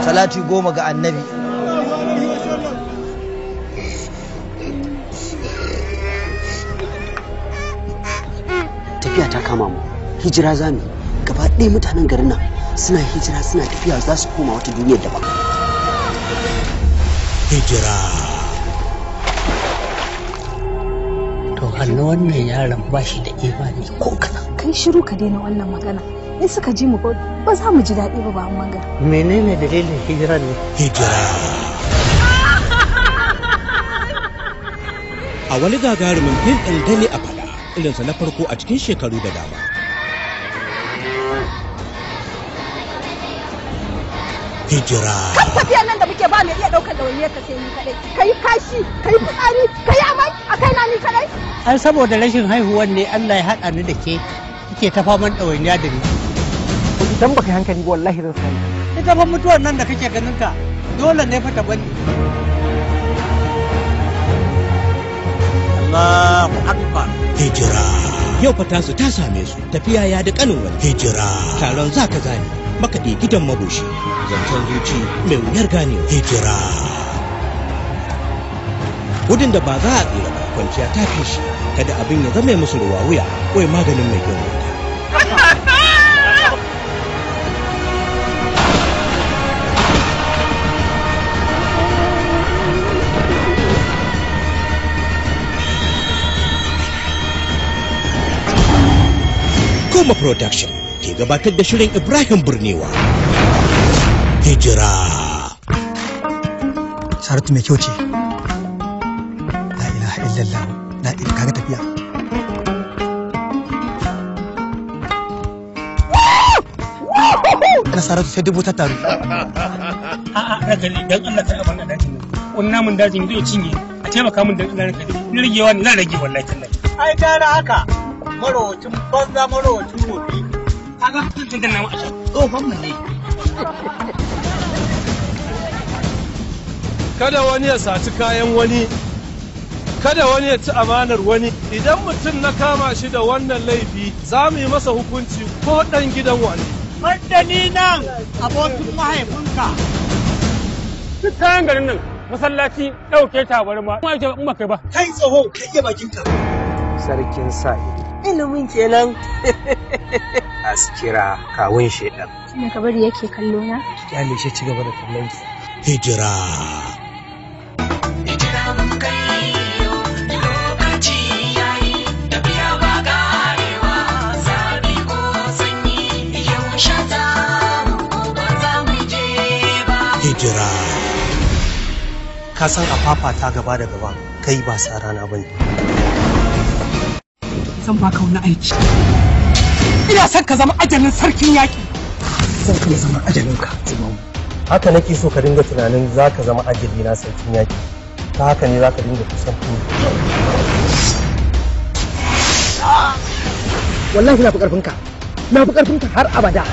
Salati 10 ga annabi. Tafiya ta kama mu, hijira zamu gaba ɗaya. Mutanen garin nan suna hijira, suna tafiya, za su koma wata duniyar daban. Hijira. To hannu wannan yaron ba shi da imani ko kaɗan. Kai shiru, ka daina wannan magana. In suka ji mu ba za mu ji daɗi ba. Ba manga. Menene dalilin hijirar ne? Hijira. A wani gagarumin fim ɗin gani a fada irinsa na farko a cikin shekaru da dama. Hijira. Kan tafiyan nan da muke ba mai iya ɗaukar ɗawainiyar ka sai ni kaɗai. Ka yi kashi, ka yi fitsari, ka yi amai a kai na ni kaɗai. Ai saboda rashin haihuwan ne Allah ya haɗa ni da ke, kike ta faman ɗawainiya da ni. Idan baka yi hankali ba, wallahi zan sani. Ita fa mutuwar nan da kake ganin ta dole ne fa ta bani. Allahu Akbar. Hijira. Yau fa tasu ta same su, tafiya ya da kanin wani. Hijira. Taron zaka zani makaɗi gidan mabushi, zancen zuci mai wuyar ganewa. Hijira. Gudun da ba za a tsira ba, kwanciya ta fi shi. Kada abin ya zame musu ruwa wuya, wai maganin mai gyan wuta. Kuma Production ke gabatar da shirin Ibrahim Burnewa. Hijira. Saratu mai kyau ce. La ilaha illallah. La ilaha, kaga tafiya. Na Saratu sai dubu ta taru. A'a, ranka ne dan Allah kar a bani a dajin nan. Wani namun dajin zai cinye. A taimaka min dan Allah, ranka ne. Ni ragewa ne, zan rage wallahi tallahi. Ai gara haka, marowacin banza, marowacin wofi. Kaga tun da namu a sha. Tsohon mu ne. Kada wani ya saci kayan wani, kada wani ya ci amanar wani. Idan mutum na kama shi da wannan laifi, za mu yi masa hukunci ko ɗan gidan wani. Banda ni nan, abokin mahaifinka. Duk kayan garin nan, masallaci ɗauke tabarma. Kuma ake in ba kai ba. Kai tsoho, kai iya bakinka. Sarkin sa ido. Ilimin kenan. Askira kawun shedan. Tunda ka bari yake kallo na. Kyale shi, ci gaba da kallon ki. Hijira. Hijira mun kai lokaci yayi, tafiya ba karewa, zafi ko sanyi, yau shata ko ba za mu je ba. Hijira. Ka san a fafata gaba da gaba kai ba sa rana bane. Zan baka wani aiki. Ina son ka zama ajalin sarkin yaƙi. Zan iya zama ajalinka. Haka nake so ka dinga tunanin za ka zama ajali na sarkin yaƙi. Ta haka ne za ka dinga kusanto. Wallahi na fi ƙarfinka. Na fi ƙarfinka har abada.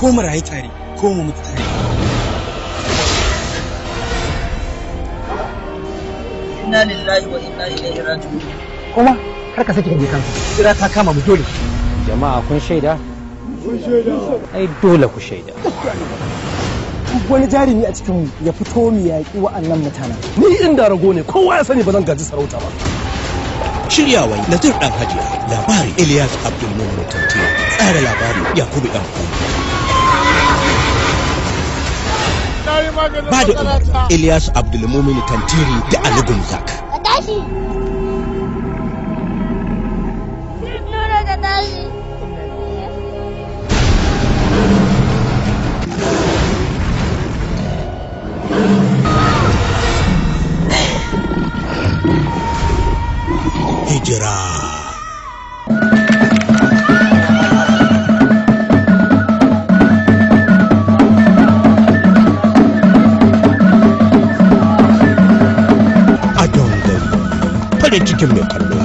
Ko mu rayu tare ko mu mutu tare. Inna lillahi wa inna ilaihi raji'un. Kuma kar ka sake ka je kansa. Hijira ta kama mu dole. Jama'a kun shaida? Ai dole ku shaida. Duk wani jarumi a cikin mu ya fito mu yaƙi wa'annan mutanen. Ni inda rago ne, kowa ya sani ba zan gaji sarauta ba. Shiryawan Nazir Ɗan Hajiya, labari Ilyas Abdulmumin Tantiya, tsara labari Yakubu Ɗan Kuma. Ba da umarni Ilyas Abdulmumin Tantiri da Ali Gumzak. Ka tashi! Nura, ka tashi! Hijira. A gari farin cikin mai kallo.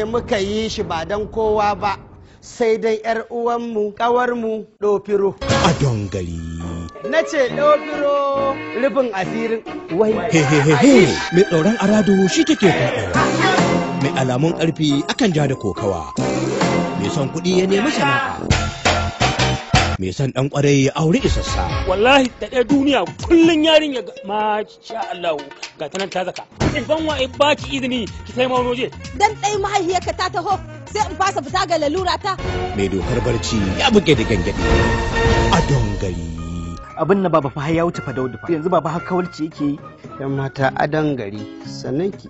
muka yi shi ba don kowa ba, sai dai 'yar uwanmu, ƙawarmu, ɗofiro. A don gari. Na ce ɗofiro rufin asirin. Wai. He he he he, mai tsoron arado shi take faɗawa. Mai alamun ƙarfi akan ja da kokawa. Mai son kuɗi ya nemi sana'a. Mai son ɗan ƙwarai ya auri isassa. Wallahi da ɗaya duniya kullun yarinya ma sha Allah ga ta nan ta zaka. Ban wa ba ki izini ki sai ma waje. Dan ɗai mahaifiyarka ta taho sai in fasa fita ga lalura ta. Mai dokar barci ya buge da gyangyaɗi. A don gari. Abin na baba fa har ya wuce fa Daudu fa. Yanzu baba har kawalci yake yi. Yan mata adon gari sannan ki.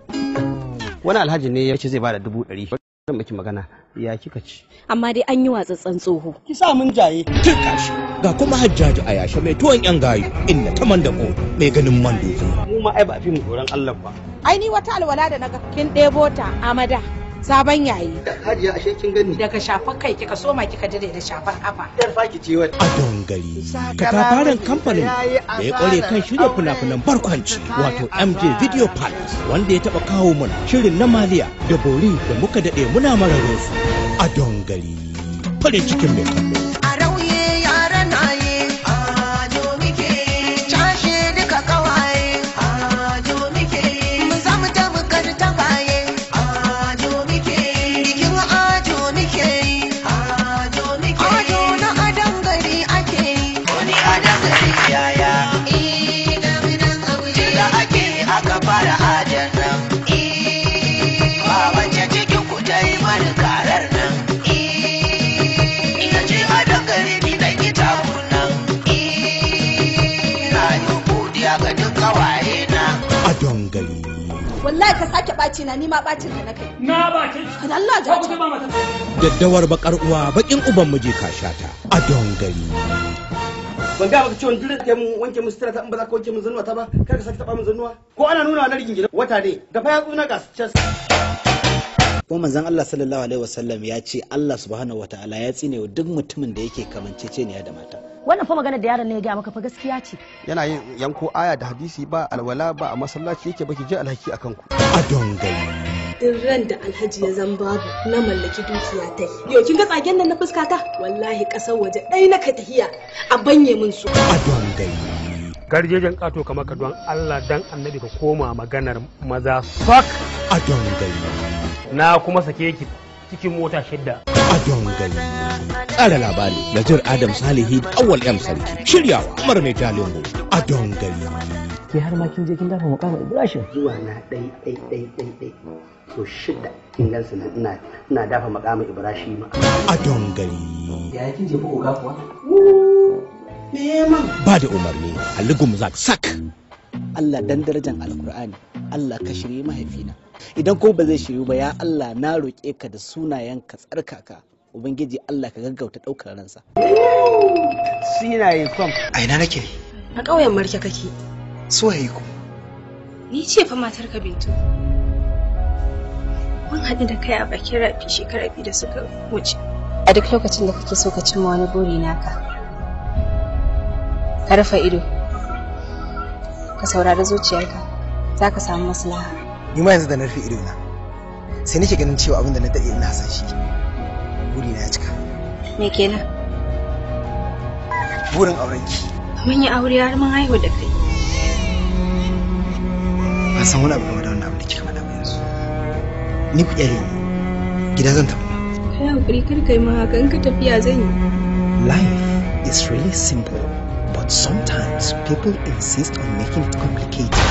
Wani alhaji ne ya ce zai bada 100,000. Zan miki magana ya kika ci. Amma dai an yi watsatsen tsoho. Ki sa mun jaye. Turkashi ga kuma Hajjaju a yashe mai tuwon yan gayu inna ta mandako mai ganin man dutse. Mu ma ai ba a fi mu tsoron Allah ba. Ai ni wata alwala da naga kin ɗebo ta amada. Sabon yayi. Hajiya ashe kin gani. Daga shafar kai kika soma kika dire da shafar kafa. Yar faki ce wata. A don gari. Katafaren kamfanin da ya kware kan shirya fina-finan barkwanci wato MJ Video Palace wanda ya taba kawo mana shirin na maliya da bori da muka daɗe muna mararin su. A don gari. Farin cikin mai kallo. A rauye yara na ye, ajo muke, cashe duka kawaye, ajo muke, mu zamu ta mukar ta baye, ajo muke, bikin ajo muke, ajo muke, ajo na adon gari ake yi, wani adon gari yaya, da ake aka fara ajan nan, ba wacce cikin ku ta yi mani karar nan. Ina ce adon gari ni na gita nan, na yi godiya ga duk kawaye na. A don gari. Wallahi ka sake ɓaci na ni ma ɓacin ka na kai. Na bace. Ka Allah ja. Daddawar bakar uwa bakin uban miji ka shata. A don gari. Ban ga baka ciwon duk da mun wanke musu ta in ba za ka wanke mun zannuwa ta ba kar ka sake taba mun zannuwa ko ana nuna na rigin gida wata ne da fa yatsu na gas cas. Kuma manzon Allah sallallahu alaihi wasallam ya ce Allah subhanahu wataala ya tsine wa duk mutumin da yake kamanceceniya da mata. Wannan fa magana da yaron ne ya gaya maka fa gaskiya ce. Yana yin yanko aya da hadisi ba alwala ba a masallaci yake baki ji alhaki akan ku. A don gari. Duk ran da Alhaji ya zan babu na mallaki dukiya ta. Yau kin ga tsagen nan na fuskata? Wallahi kasar waje ɗai na ka tahiya a banye min su. A don gari. Garjejen kato kamar ka don Allah dan annabi ka koma maganar maza fuck. A don gari. Na kuma sake ki cikin mota 6. A don gari. Tsara labari Nazir Adam Salihi da Awwal M Sarki. Shiryawa Umar Mai Jalingo. A don gari. Ke har ma kin je kin dafa mukamin Ibrahim. Zuwa na ɗai ɗai ɗai ɗai ɗai so 6 in gansu nan ina ina dafa mukamin Ibrahim. A don gari. Yaya kin jefa oga kuwa? Neman. Ba da umarni Ali Gumzak Sak. Allah dan darajan Alkur'ani Allah ka shirye mahaifina idan ko ba zai shiryu ba ya Allah na roƙe ka da sunayenka tsarkaka Ubangiji Allah ka gaggauta ɗaukar ransa. Sinaye kom. A ina nake? A ƙauyen Marke kake. Suwaye ku? Ni ce fa matarka Bintu. Mun haɗu da kai a bakin rafi shekara 2 da suka wuce. A duk lokacin da kake so ka cimma wani buri naka, ka rufe ido, ka saurari zuciyarka, za ka samu maslaha. Ni ma yanzu da na rufe ido na sai nake ganin cewa abin da na daɗe ina hasashe buri na ya cika. Me kenan? Burin aurenki. Mun yi aure har mun haihu da kai. Ban san wani abu game da wannan abu da kika faɗa ba yanzu. Ni ku kyale ni. Gida zan tafi. Kai hakuri kar kai ma haka in ka tafiya zan yi. Life is really simple, but sometimes people insist on making it complicated.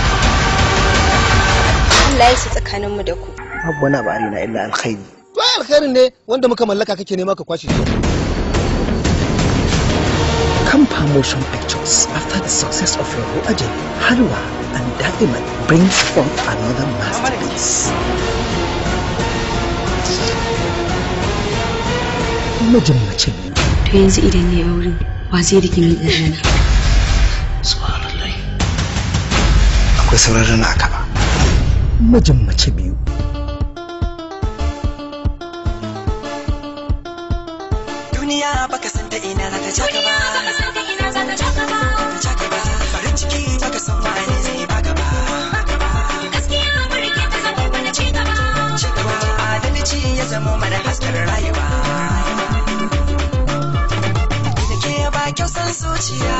Allah ya ci tsakaninmu da ku. Babu wani abu a raina illa alkhairi. To ai alkhairin ne wanda muka mallaka kake nema ka kwashe shi. Kampa Motion Pictures, after the success of Rabu Ajali, Halwa, and Daiman, brings forth another masterpiece. Mijin mace biyu. To yanzu idan ne auren wa zai rike min ɗan Subhanallah. Akwai sauran rana a kaba. Mijin mace biyu. Duniya baka san ta ina za ta ja ba. Baka san ta ina za ta ja ba. Farin ciki baka san wane zai baka ba. Gaskiya burge ta zama mana ci gaba. Ci gaba. Adalci ya kyau san zuciya.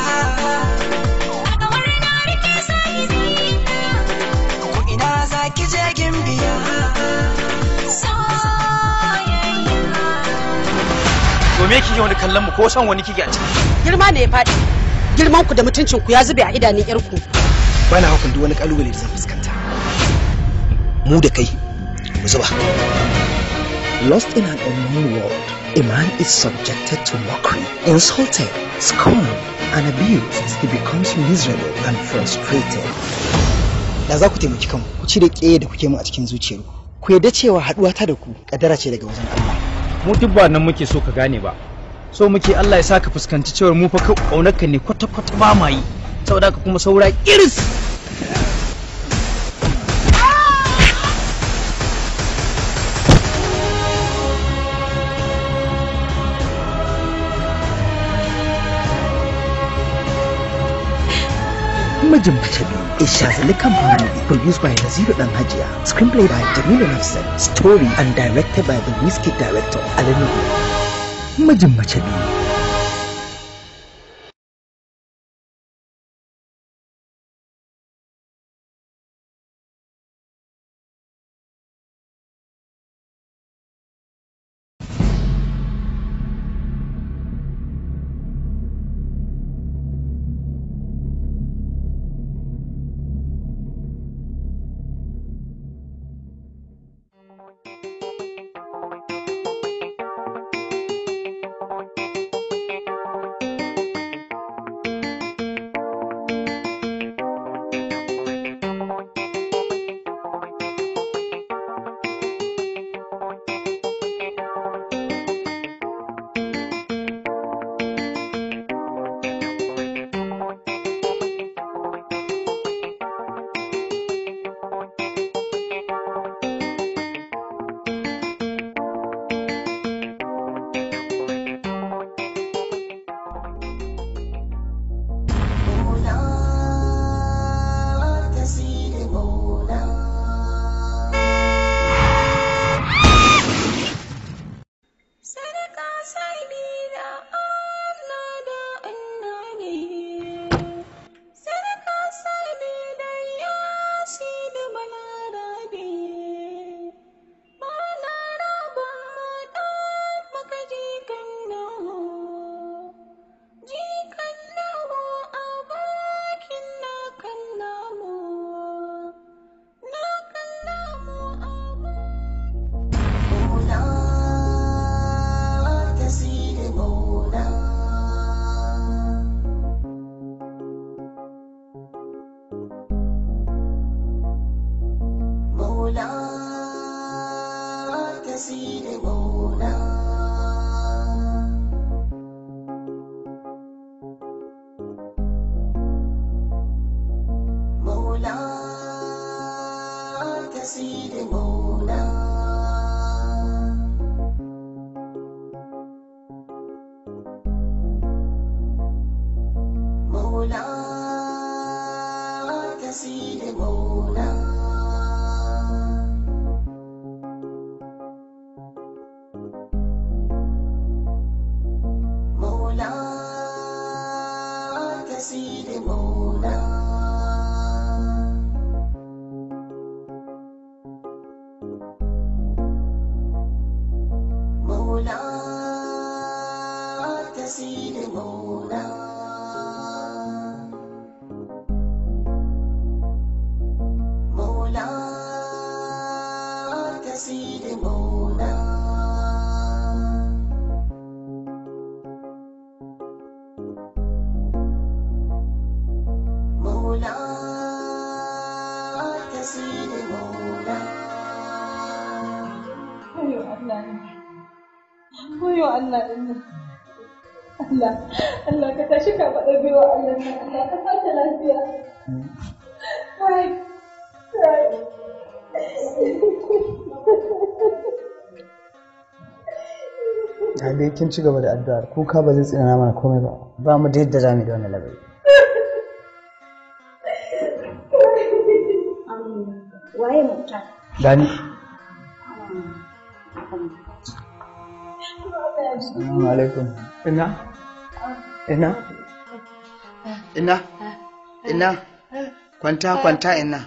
Kamar na rike sahibi, ko ina za ki je gimbiya. Soyayya. To me kike wani kallon mu ko san wani kike a ciki? Girma ne ya faɗi. Girman ku da mutuncin ku ya zube a idanun yar ku. Bana hukun duk wani kalubale da zan fuskanta. Mu da kai mu zuba. Lost in an unknown world, a man is subjected to mockery, insulted, scorned, and abused. He becomes miserable and frustrated. Da za ku taimaki kanku, ku cire ƙeye da kuke mu a cikin zuciyarku. Ku yarda cewa haɗuwa ta da ku kadara ce daga wajen Allah. Mu duk ba nan muke so ka gane ba. So muke Allah ya sa ka fuskanci cewar mu fa ƙaunarka ne kwata-kwata ba ma yi. Saboda haka kuma saura iris. Mijin Mace Biyu, a Shazali Company movie produced by Naziru Dan Hajiya, screenplay by Jamilu Nafsan, story and directed by the Whiskey director Ali Nuhu. Mijin Mace Biyu. Sadaka sahibi da Allah da annabi. Sadaka sahibi da yasi da balarabe. Balaraba ɗan maka jikan nahu. Jikan nahu a bakin na kan namu. Na kan namu a Wayo Allah ne. Wayo Allah ɗin Allah, Allah ka tashi ka faɗa biyo Allah nan, Allah ka sake lafiya. Kai, kai. Da dai kin ci gaba da addu'ar kuka ba zai tsinana mana komai ba. Ba mu da yadda za mu yi da wannan labari. Waye Muktar? Gani. Assalamu alaikum. Ina? Ina? Ina? Ina? Kwanta, kwanta ina.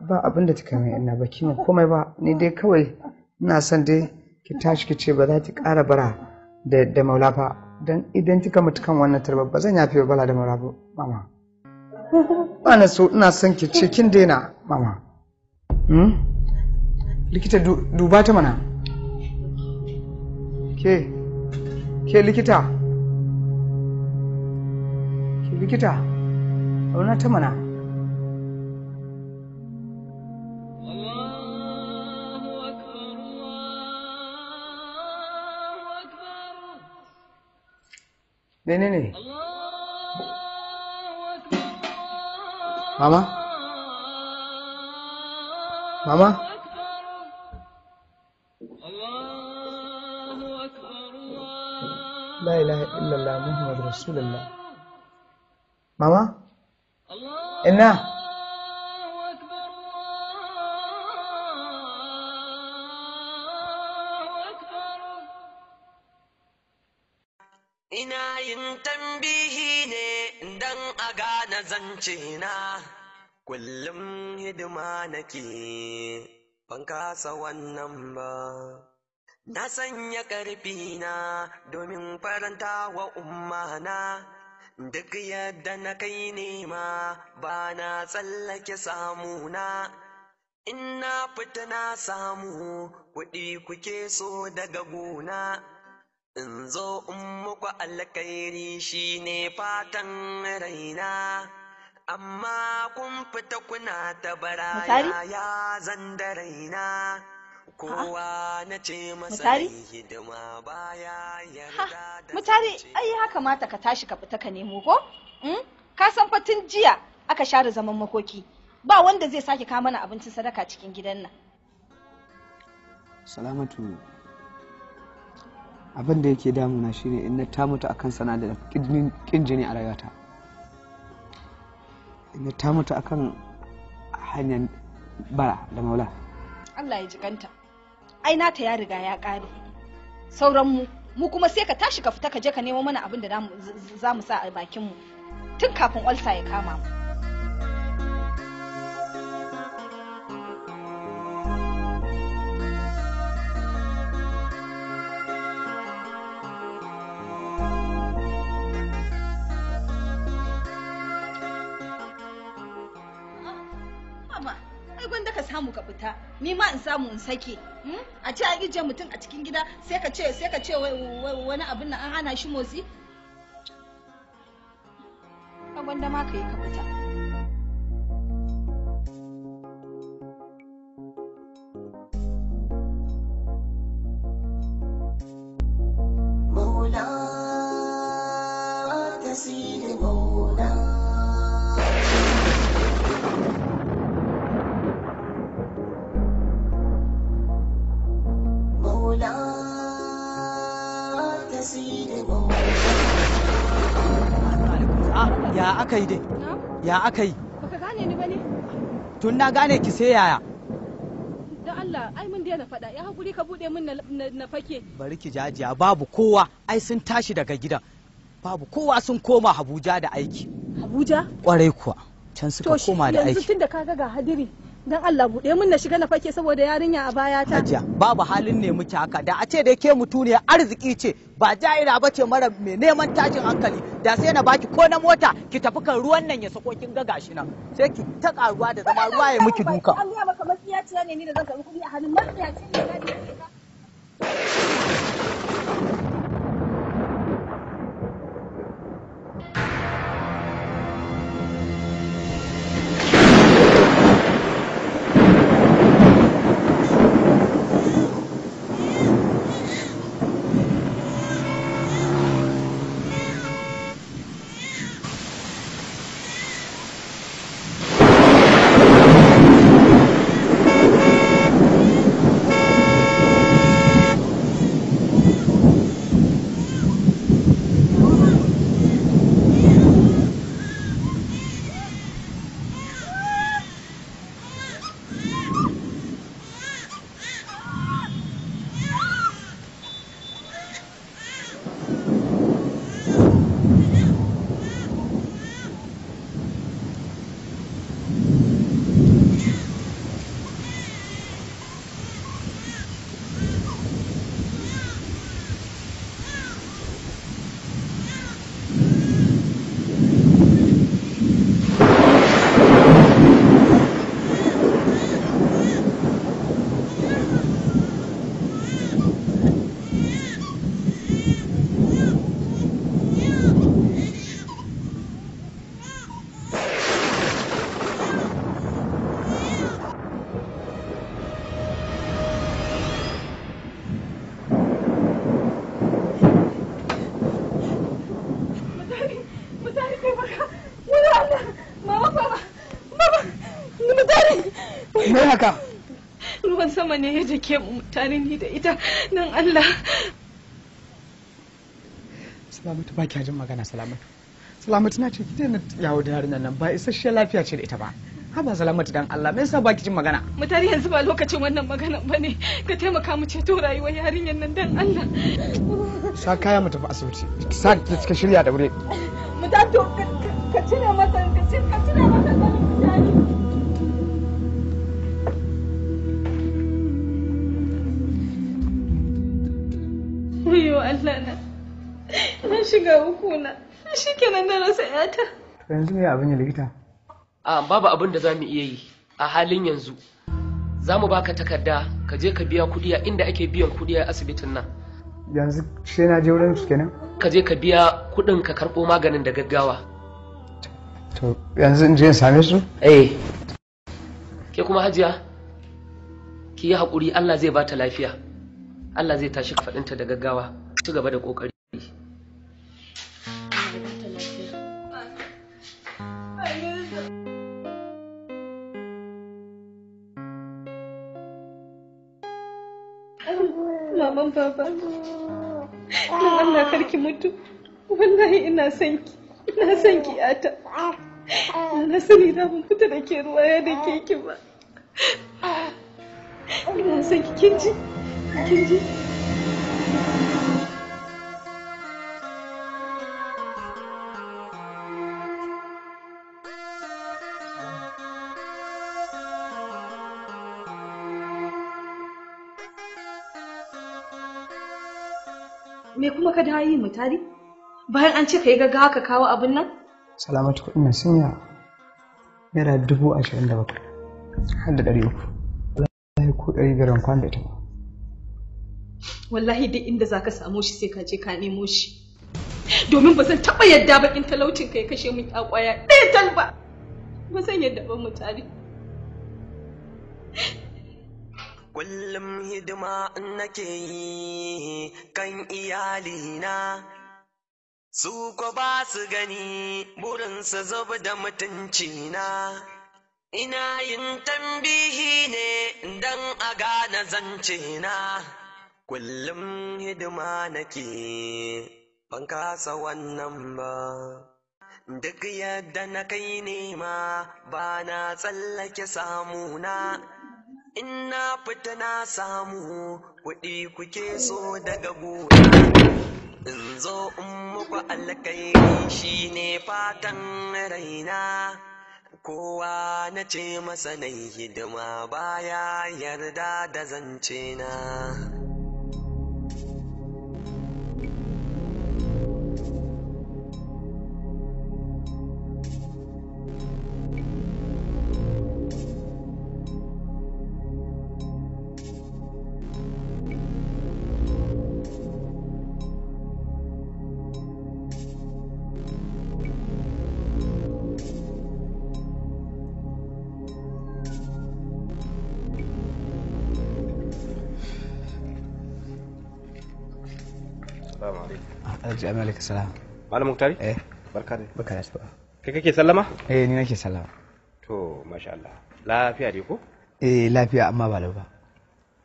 Ba abin da kika mai ina ba kima komai ba, ni dai kawai ina son dai ki tashi ki ce ba za ki ƙara bara da maula ba, don idan kika mutu kan wannan tarbar ba zan yafe bala da maula ba mama. Ba na so, ina son ki ce kin daina mama. Likita duba ta mana. Ke likita. Ke likita. Auna ta mana. Menene? Mama? Mama? La ilaha illallah Muhammad Rasulullah. Mama? Ina? Ina yin tambihi ne dan a gane zance na, kullum hidima nake ban kasa wannan ba. Na sanya ƙarfi na domin faranta wa ummana, duk yadda na kai nema ba na tsallake samuna. In na fita na samu kuɗi kuke so daga gona. In zo in muku alkhairi shine fatan raina, amma kun fita kuna ta baraya ya zan da raina. Kowa na ce masa hidima baya yarda da Mutari, ai ya kamata ka tashi ka fita ka nemo ko? Ka san fa tun jiya aka share zaman makoki. Ba wanda zai sake kawo mana abincin sadaka cikin gidan nan. Salamatu, abin da yake damuna shine in na ta mutu akan sana da kin jini a rayuwata. In na ta mutu akan hanyar bara da maula. Allah ya jikanta. Ai nata ya riga ya kare. Sauran mu kuma sai ka tashi ka fita ka je ka nemo mana abin da za mu sa a bakin mu tun kafin ulcer ya kama mu. Gwanda ka samu ka fita, ni ma in samu in sake. A ce an ije mutum a cikin gida sai ka ce wani abin nan an hana shi motsi. Ka gwanda ma ka yi ka fita. Maula tasiri maula. Ya aka yi dai? Ya aka yi? Baka gane ni bane? Tun na gane ki sai yaya? Dan Allah, ai mun daina faɗa. Ya hakuri ka bude min na fake. Bari ki jajiya, babu kowa, ai sun tashi daga gidan. Babu kowa sun koma Abuja da aiki. Abuja? Kwarai kuwa. Can suka koma da aiki. Yanzu tunda kaga ga hadiri, dan Allah bude min na shiga na fake saboda yarinya a baya ta. Hajiya, babu halin ne muke haka. Da a ce dai ke mutuniyar arziki ce, ba ja'ira ba ce mara mai neman tashin hankali, da sai na baki ko na mota ki tafi kan ruwan nan ya sako kin ga gashi nan. Sai ki ta karuwa da zama ruwa ya miki duka. An gaya maka matsiyaciya ne ni da zan karɓi kuɗi a hannun matsiyaci ne gadi ne ka. Me haka? Ruwan sama ne ya jake mu tare ni da ita dan Allah. Salamatu ba kya jin magana Salamatu. Salamatu na ce ki daina yawo da yarinyar nan ba isasshiyar lafiya ce da ita ba. Haba Salamatu dan Allah me yasa ba ki jin magana? Mutare yanzu ba lokacin wannan magana bane. Ka taimaka mu ceto rayuwar yarinyar nan dan Allah. Sa kaya mu tafi asibiti. Sa ki shirya da wuri. Mutare to ka cire mata ka cire mata zanin mutare. Wayo Allah na. Na shiga uku na. Shikenan na rasa yata. To yanzu me abin ya likita? A babu abin da za mu iya yi a halin yanzu. Za mu baka takarda ka je ka biya kuɗi a inda ake biyan kuɗi a asibitin nan. Yanzu sai na je wurin su kenan? Ka je ka biya kuɗin ka karɓo maganin da gaggawa. To yanzu in je in same su? Eh. Ke kuma Hajiya ki yi haƙuri Allah zai bata lafiya. Allah zai tashi faɗinta da gaggawa. Ci gaba da ƙoƙari. Maman baba, don Allah karki mutu, wallahi ina son ki, ina son ki yata. Na sani da ban fita da ke ruwa ya da ke ki ba. Ina son ki kin ji, kin ji. Me kuma ka dawo yi mutari? Bayan an ce ka yi gaggawa ka kawo abin nan? Salamatu kuɗin nan sun yawa. Naira 27,300. Wallahi ko 500 kwan da ita ba. Wallahi duk inda za ka samu shi sai ka je ka nemo shi. Domin ba zan taɓa yadda baƙin talaucin ka ya kashe min ya ƙwaya ɗaya tal ba. Ba zan yadda ba mutari. Kullum hidima nake yi kan iyalina, su ko ba su gani burinsu zub da mutuncina. Ina yin tambihi ne don a gane zance na. Kullum hidima nake ban kasa wannan ba. Duk yadda na kai nema ba na tsallake samuna. In na fita na samu kuɗi kuke so daga gona. In zo in muku alkairi shine fatan raina. Kowa na ce masa na hidima baya yarda da zance na. Alhaji Amalika salam. Malam Muktari? Eh. Barka dai. Barka da asuba. Kai kake sallama? Eh ni nake sallama. To masha Allah. Lafiya dai ko? Eh lafiya amma ba lau ba.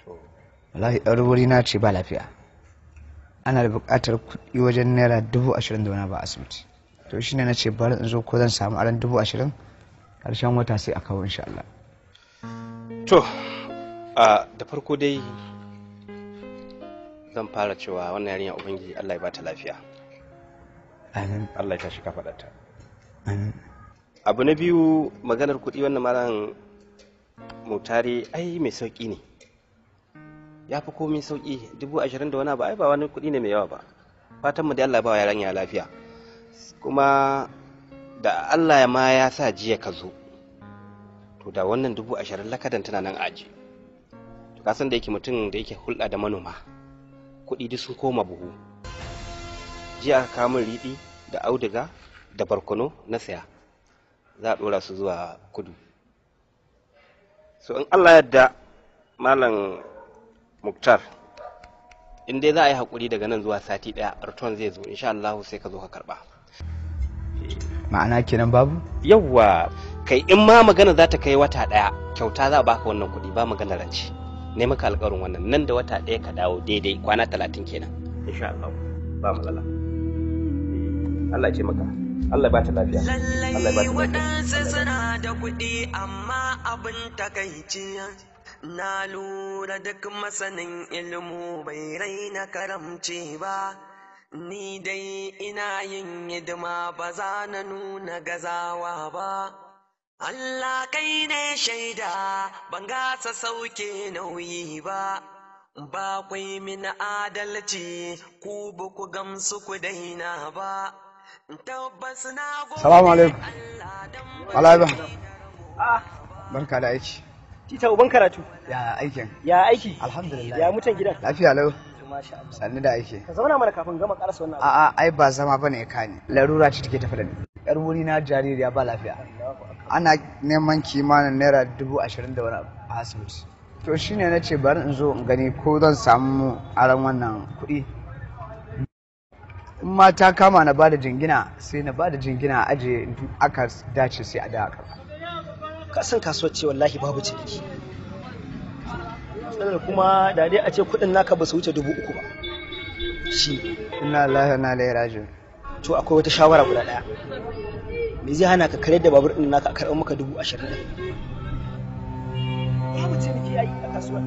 To. Wallahi ɗan wuri na ce ba lafiya. Ana da buƙatar kuɗi wajen naira 20,000 da wani ba asibiti. To shine na ce bari in zo ko zan samu aran 20,000 ƙarshen wata sai a kawo insha Allah. To da farko dai zan fara cewa wannan yarinya Ubangiji Allah ya bata lafiya. Amin. Allah ya tashi kafaɗarta. Amin. Abu na biyu maganar kuɗi wannan malam Mutari ai mai sauƙi ne. Ya fi komai sauƙi 20,000 da wani abu ai ba wani kuɗi ne mai yawa ba. Fatan mu dai Allah ya ba wa yarinya lafiya. Kuma da Allah ma ya sa jiya ka zo. To da wannan 20,000 lakadan tana nan a aji. To ka san da yake mutum da yake hulɗa da manoma. Kuɗi duk sun koma buhu. Jiya aka kawo min riɗi da auduga da barkono na saya. Za a ɗora su zuwa kudu. So in Allah yadda Malam Muktar in dai za a yi haƙuri daga nan zuwa sati ɗaya return zai zo insha Allah sai ka zo ka karɓa. Ma'ana kenan babu? Yawwa Kai in ma magana za ta kai wata ɗaya, kyauta za a baka wannan kuɗi, ba magana rance. Ne maka alƙawarin wannan, nan da wata ɗaya ka dawo daidai kwana 30 kenan. Insha Allah ba matsala. Allah ya maka. Allah ba ta lafiya. Allah ba ta lafiya. Waɗansu suna da kuɗi amma abin takaici, na lura duk masanin ilmu bai raina karamci ba. Ni dai ina yin hidima, ba za na nuna gazawa ba. Allah kai ne shaida, ban gasa sauke nauyi ba. Ba kwai min adalci, ku ba ku gamsu ku daina ba. Tabbas na gode. Salamu alaikum. Alaiba. Barka da aiki. Tita uban karatu. Ya aikin? Ya aiki? Alhamdulillah. Ya mutan gidan? Lafiya lau. Masha Allah. Sannu da aiki. Ka zauna mana kafin gama karasa wannan abu. A'a, ai ba zama bane ya kani. Larura ce take tafi da ni. Yar wuri na jaririya ba lafiya. Ana neman kimanin naira 20,000 da wani abu a asibiti. To shine na ce bari in zo in gani ko zan samu aron wannan kuɗi. In ma ta kama na bada jingina, sai na bada jingina a ajiye, in aka dace sai a dawo a karɓa. Ka san kasuwar ce wallahi babu ciniki. Matsalar kuma da dai a ce kuɗin naka ba su wuce 3,000 ba. Shi. Inna lillahi wa inna ilaihi raji'un. To akwai wata shawara guda ɗaya. Me zai hana ka karyar da babur ɗin naka a karɓar maka 20,000 ɗin? Babu ciniki ai a kasuwar.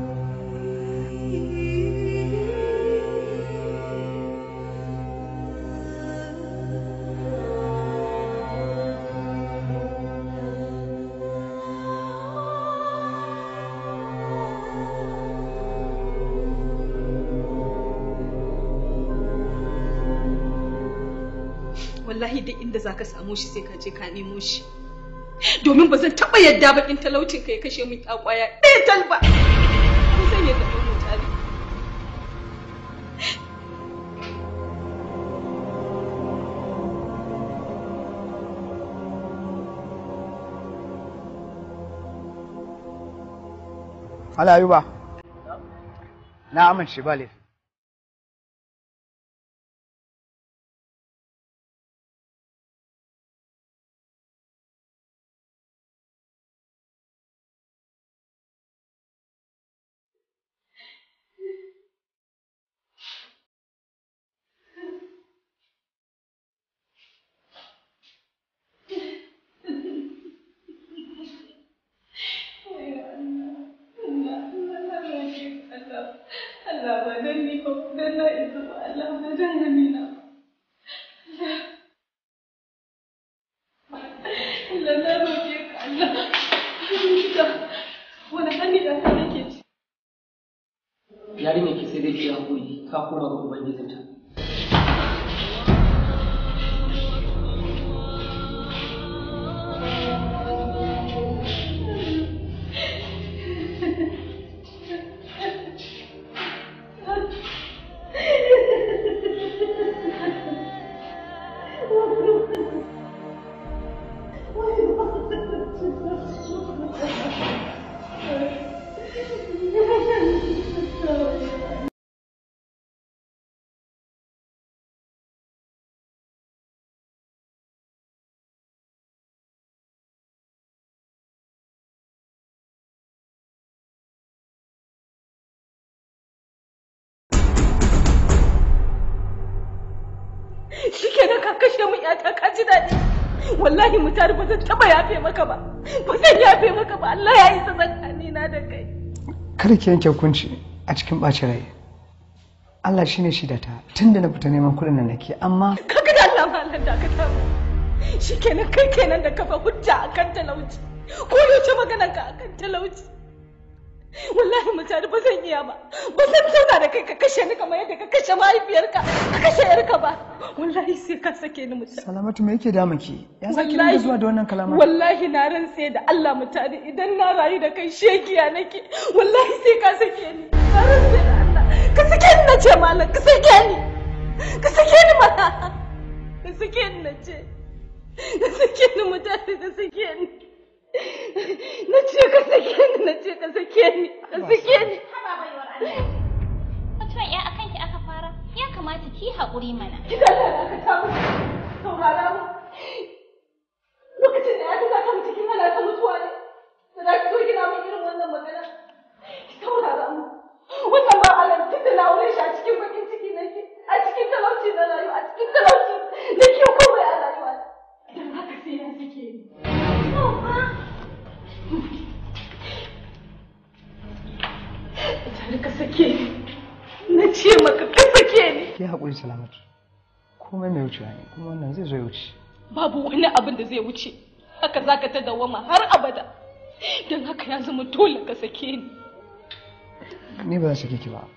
Wallahi duk inda zaka samu shi sai ka je ka nemo shi, domin ba zan taɓa yadda bakin talaucin ka ya kashe min ya kwaya ɗaya tal ba. Ba zan yadda ba mu tare. Allah Ayuba. Na amince ba laifi. Allah ba dan ni ba, dan na isa ba, Allah ba dan Amina ba. Allah na roƙe ka Allah. Wani hali da ka nake ci. Yarinya ki sai dai ki hakuri, ta koma ga ubangijinta. Shikenan ka kashe min yata, ka ji daɗi. Wallahi mutare ba zan taɓa yafe maka ba, ba zan yafe maka ba. Allah ya isa tsakanina da kai. Kada ki yanke hukunci a cikin ɓacin rai. Allah shine shidata tunda na fita neman kuɗin nan nake, amma ka ga da Allah malam da ka tamu. Shikenan kai kenan da kafa hujja akan talauci, ko yaushe maganar ka akan talauci. Wallahi mutane ba zan iya ba, ba zan zauna da kai ka kashe ni kamar yadda ka kashe mahaifiyarka, ka kashe yarka ba. Wallahi sai ka sake ni mutane. Salamatu, me yake damun ki? Ya sake dinga zuwa da wannan kalama? Wallahi na rantse da Allah mutane, idan na rayu da kai shegiya nake. Wallahi sai ka sake ni, na rantse da Allah. Ka sake ni nace malam, ka sake ni, ka sake ni mana, ka sake ni nace, ka sake ni mutane, ka sake ni. Na ce ka sake ni, na ce ka sake ni, ka sake ni. Haba baiwar Allah. Mutuwan ya akan ki aka fara, ya kamata ki haƙuri mana. Ki da Allah ka ta mu. Saurara mu. Lokacin da ya ta zaka mu cikin halaka Za ki zo kina min irin wannan magana? Ki saurara mu. Wannan ba Allah tun da na aure shi a cikin bakin ciki nake, a cikin talauci na rayu, a cikin talauci nake komai a rayuwa. Dan haka sai ya sake ni. Tare ka sake ni. Na ce maka ka sake ni. Ki haƙuri Salamatu. Komai mai wucewa ne, kuma wannan zai zo ya wuce. Babu wani abin da zai wuce. Haka zaka ta dawama har abada. Don haka ya zama dole ka sake ni. Ni ba zan sake ki ba.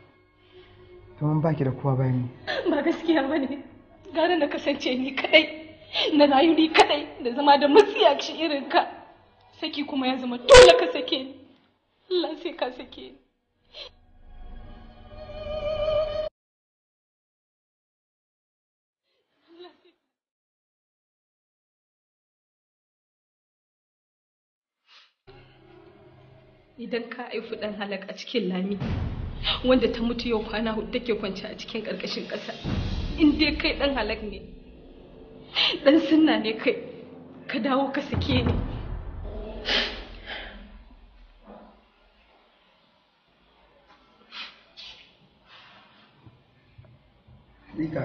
Domin baki da kowa bayan ni. Ba gaskiya ba ne. Gara na kasance ni kadai. Na rayu ni kadai da zama da matsiyaci irin ka. Saki kuma ya zama dole ka sake ni. Allah sai ka sake ni. Idan ka haifi ɗan halak a cikin lami wanda ta mutu yau kwana 4 take kwance a cikin ƙarƙashin ƙasa, in dai kai ɗan halak ne, ɗan sunna ne kai, ka dawo ka sake ni. Hakika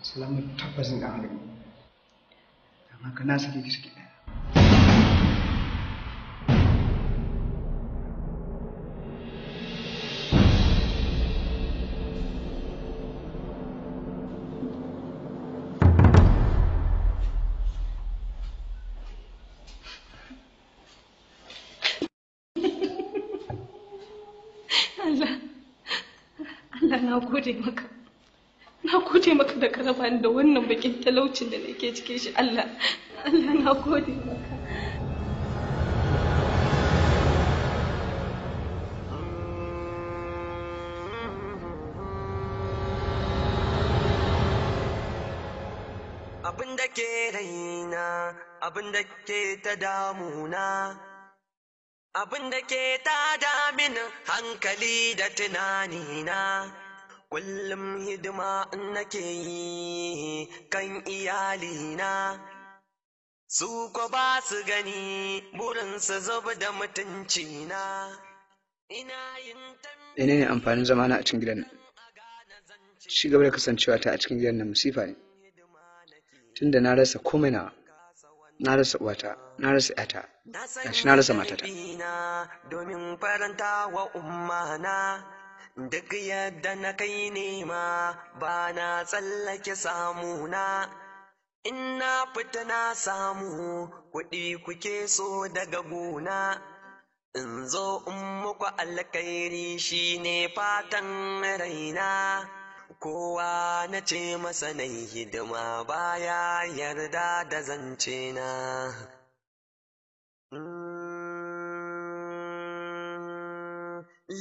Salamatu tabbas ɗan halak ne. Don haka na sake ki saki ɗaya. Allah, Allah na gode maka. Na gode maka da ka raba ni da wannan bakin talaucin da nake cikin shi Allah. Allah na gode maka. Abin da ke raina, abin da ke ta damuna, abin da ke ta damin hankali da tunanina. Kullum hidima nake yi kan iyalina, su ko ba su gani burinsu zub da mutuncina. Ina yin Menene amfanin zamana a cikin gidan nan? Ci gaba da kasancewa ta a cikin gidan nan musifa ne. Tunda na rasa komai nawa, na rasa uwata, na rasa ƴata, gashi na rasa matata. Domin faranta wa ummana. Duk yadda na kai nema ba na tsallake samuna, in na fita na samu kuɗi kuke so daga gona, in zo in muku alkhairi shine fatan raina, kowa na ce masa na hidima baya yarda da zance na.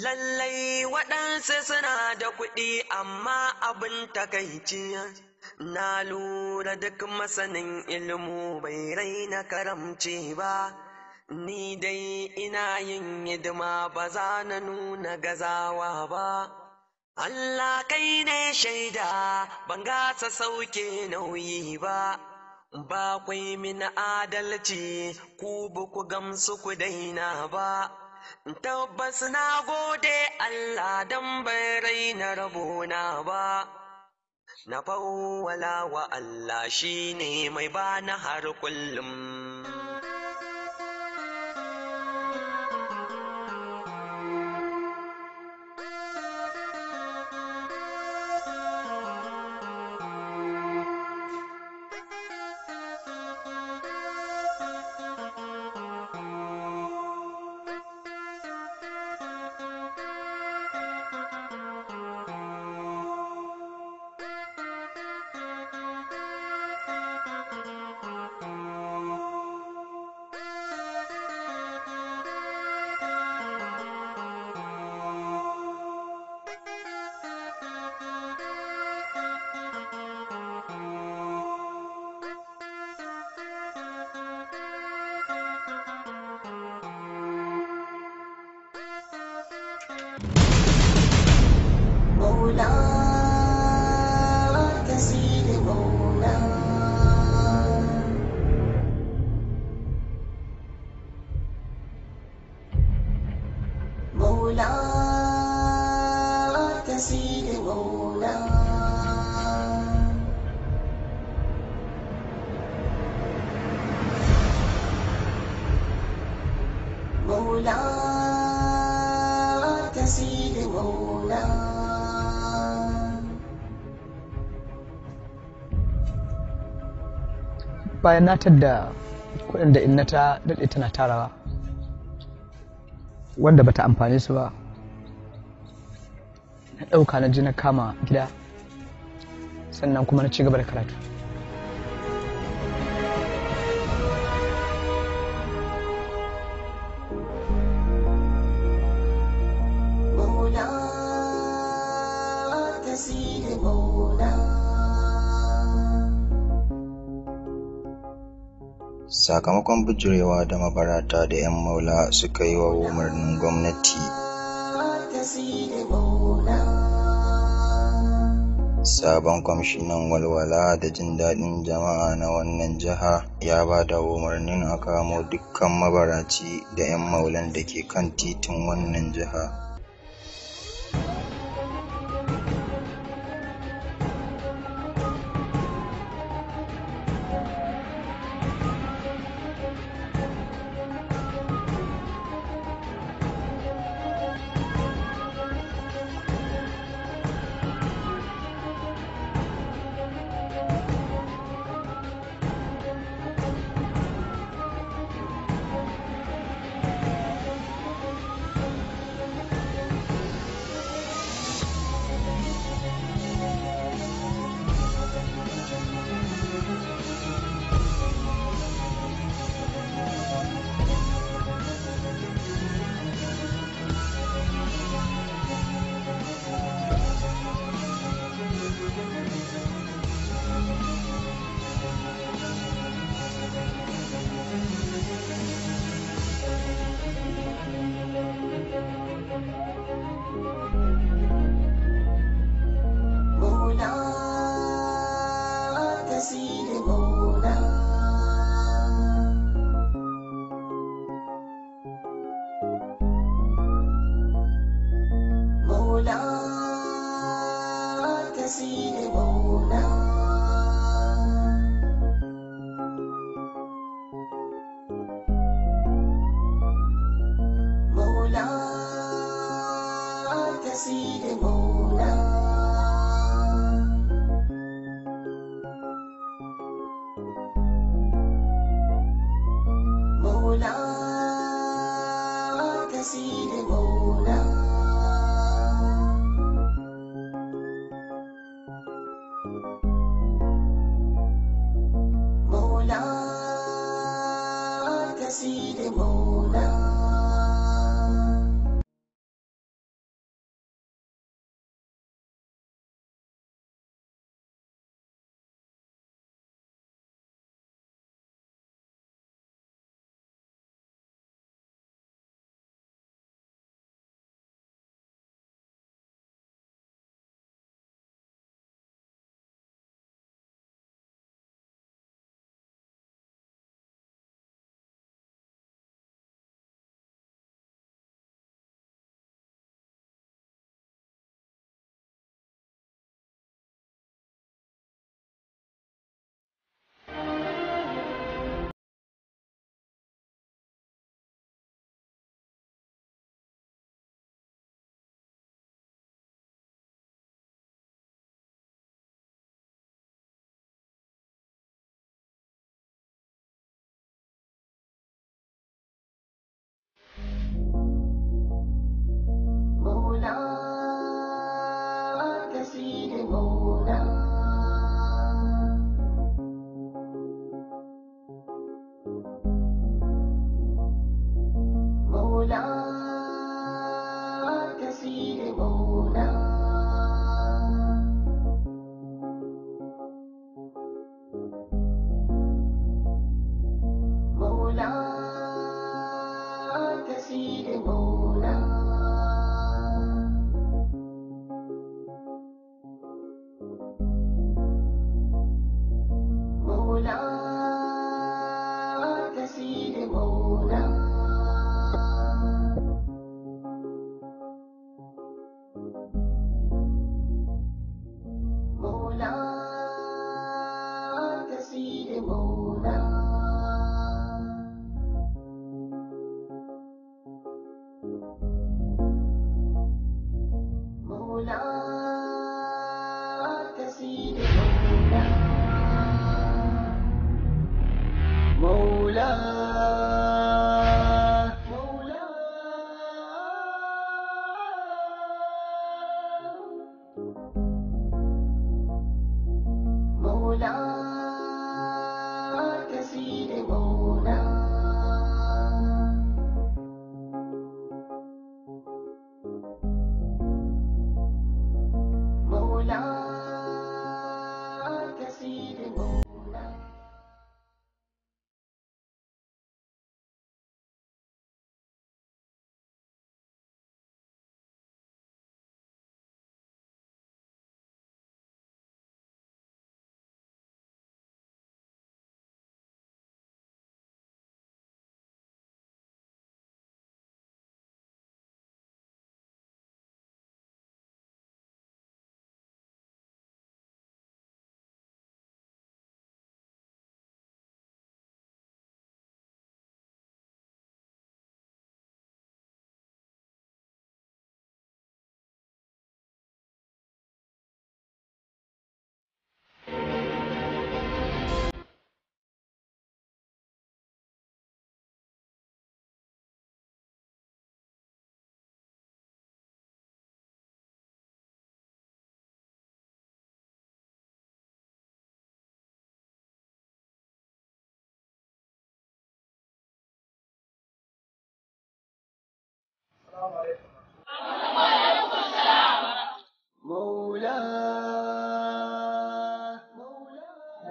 Lallai waɗansu suna da kuɗi amma abin takaici, na lura duk masanin ilmu bai raina karamci ba, ni dai ina yin hidima ba za na nuna gazawa ba. Allah kai ne shaida ban gasa sauke nauyi ba, ba kwai min adalci ku ba ku gamsu ku daina ba. Tabbas na gode Allah don bai raina rabona ba, na fawwala wa Allah shi ne mai bani har kullum. Maula tasiri maula. Bayan na tadda kuɗin da inna ta daɗe tana tarawa wanda bata amfane su ba, na ɗauka na je na kama gida, sannan kuma na ci gaba da karatu. Maula tasiri maula. Sakamakon bijirewa da mabarata da 'yan maula suka yi wa umarnin gwamnati, Tasiri maula. Sabon kwamishinan walwala da jin daɗin jama'a na wannan jiha ya ba da umarnin a kamo dukkan mabaraci da 'yan maulan da ke kan titin wannan jiha. Maula tasiri maula. Maula tasiri maula. Maula tasiri maula. Maula tasiri maula. Maula tasiri maula. Maula tasiri maula. Maula tasiri maula. Maula tasiri maula. Maula tasiri maula. Maula tasiri maula.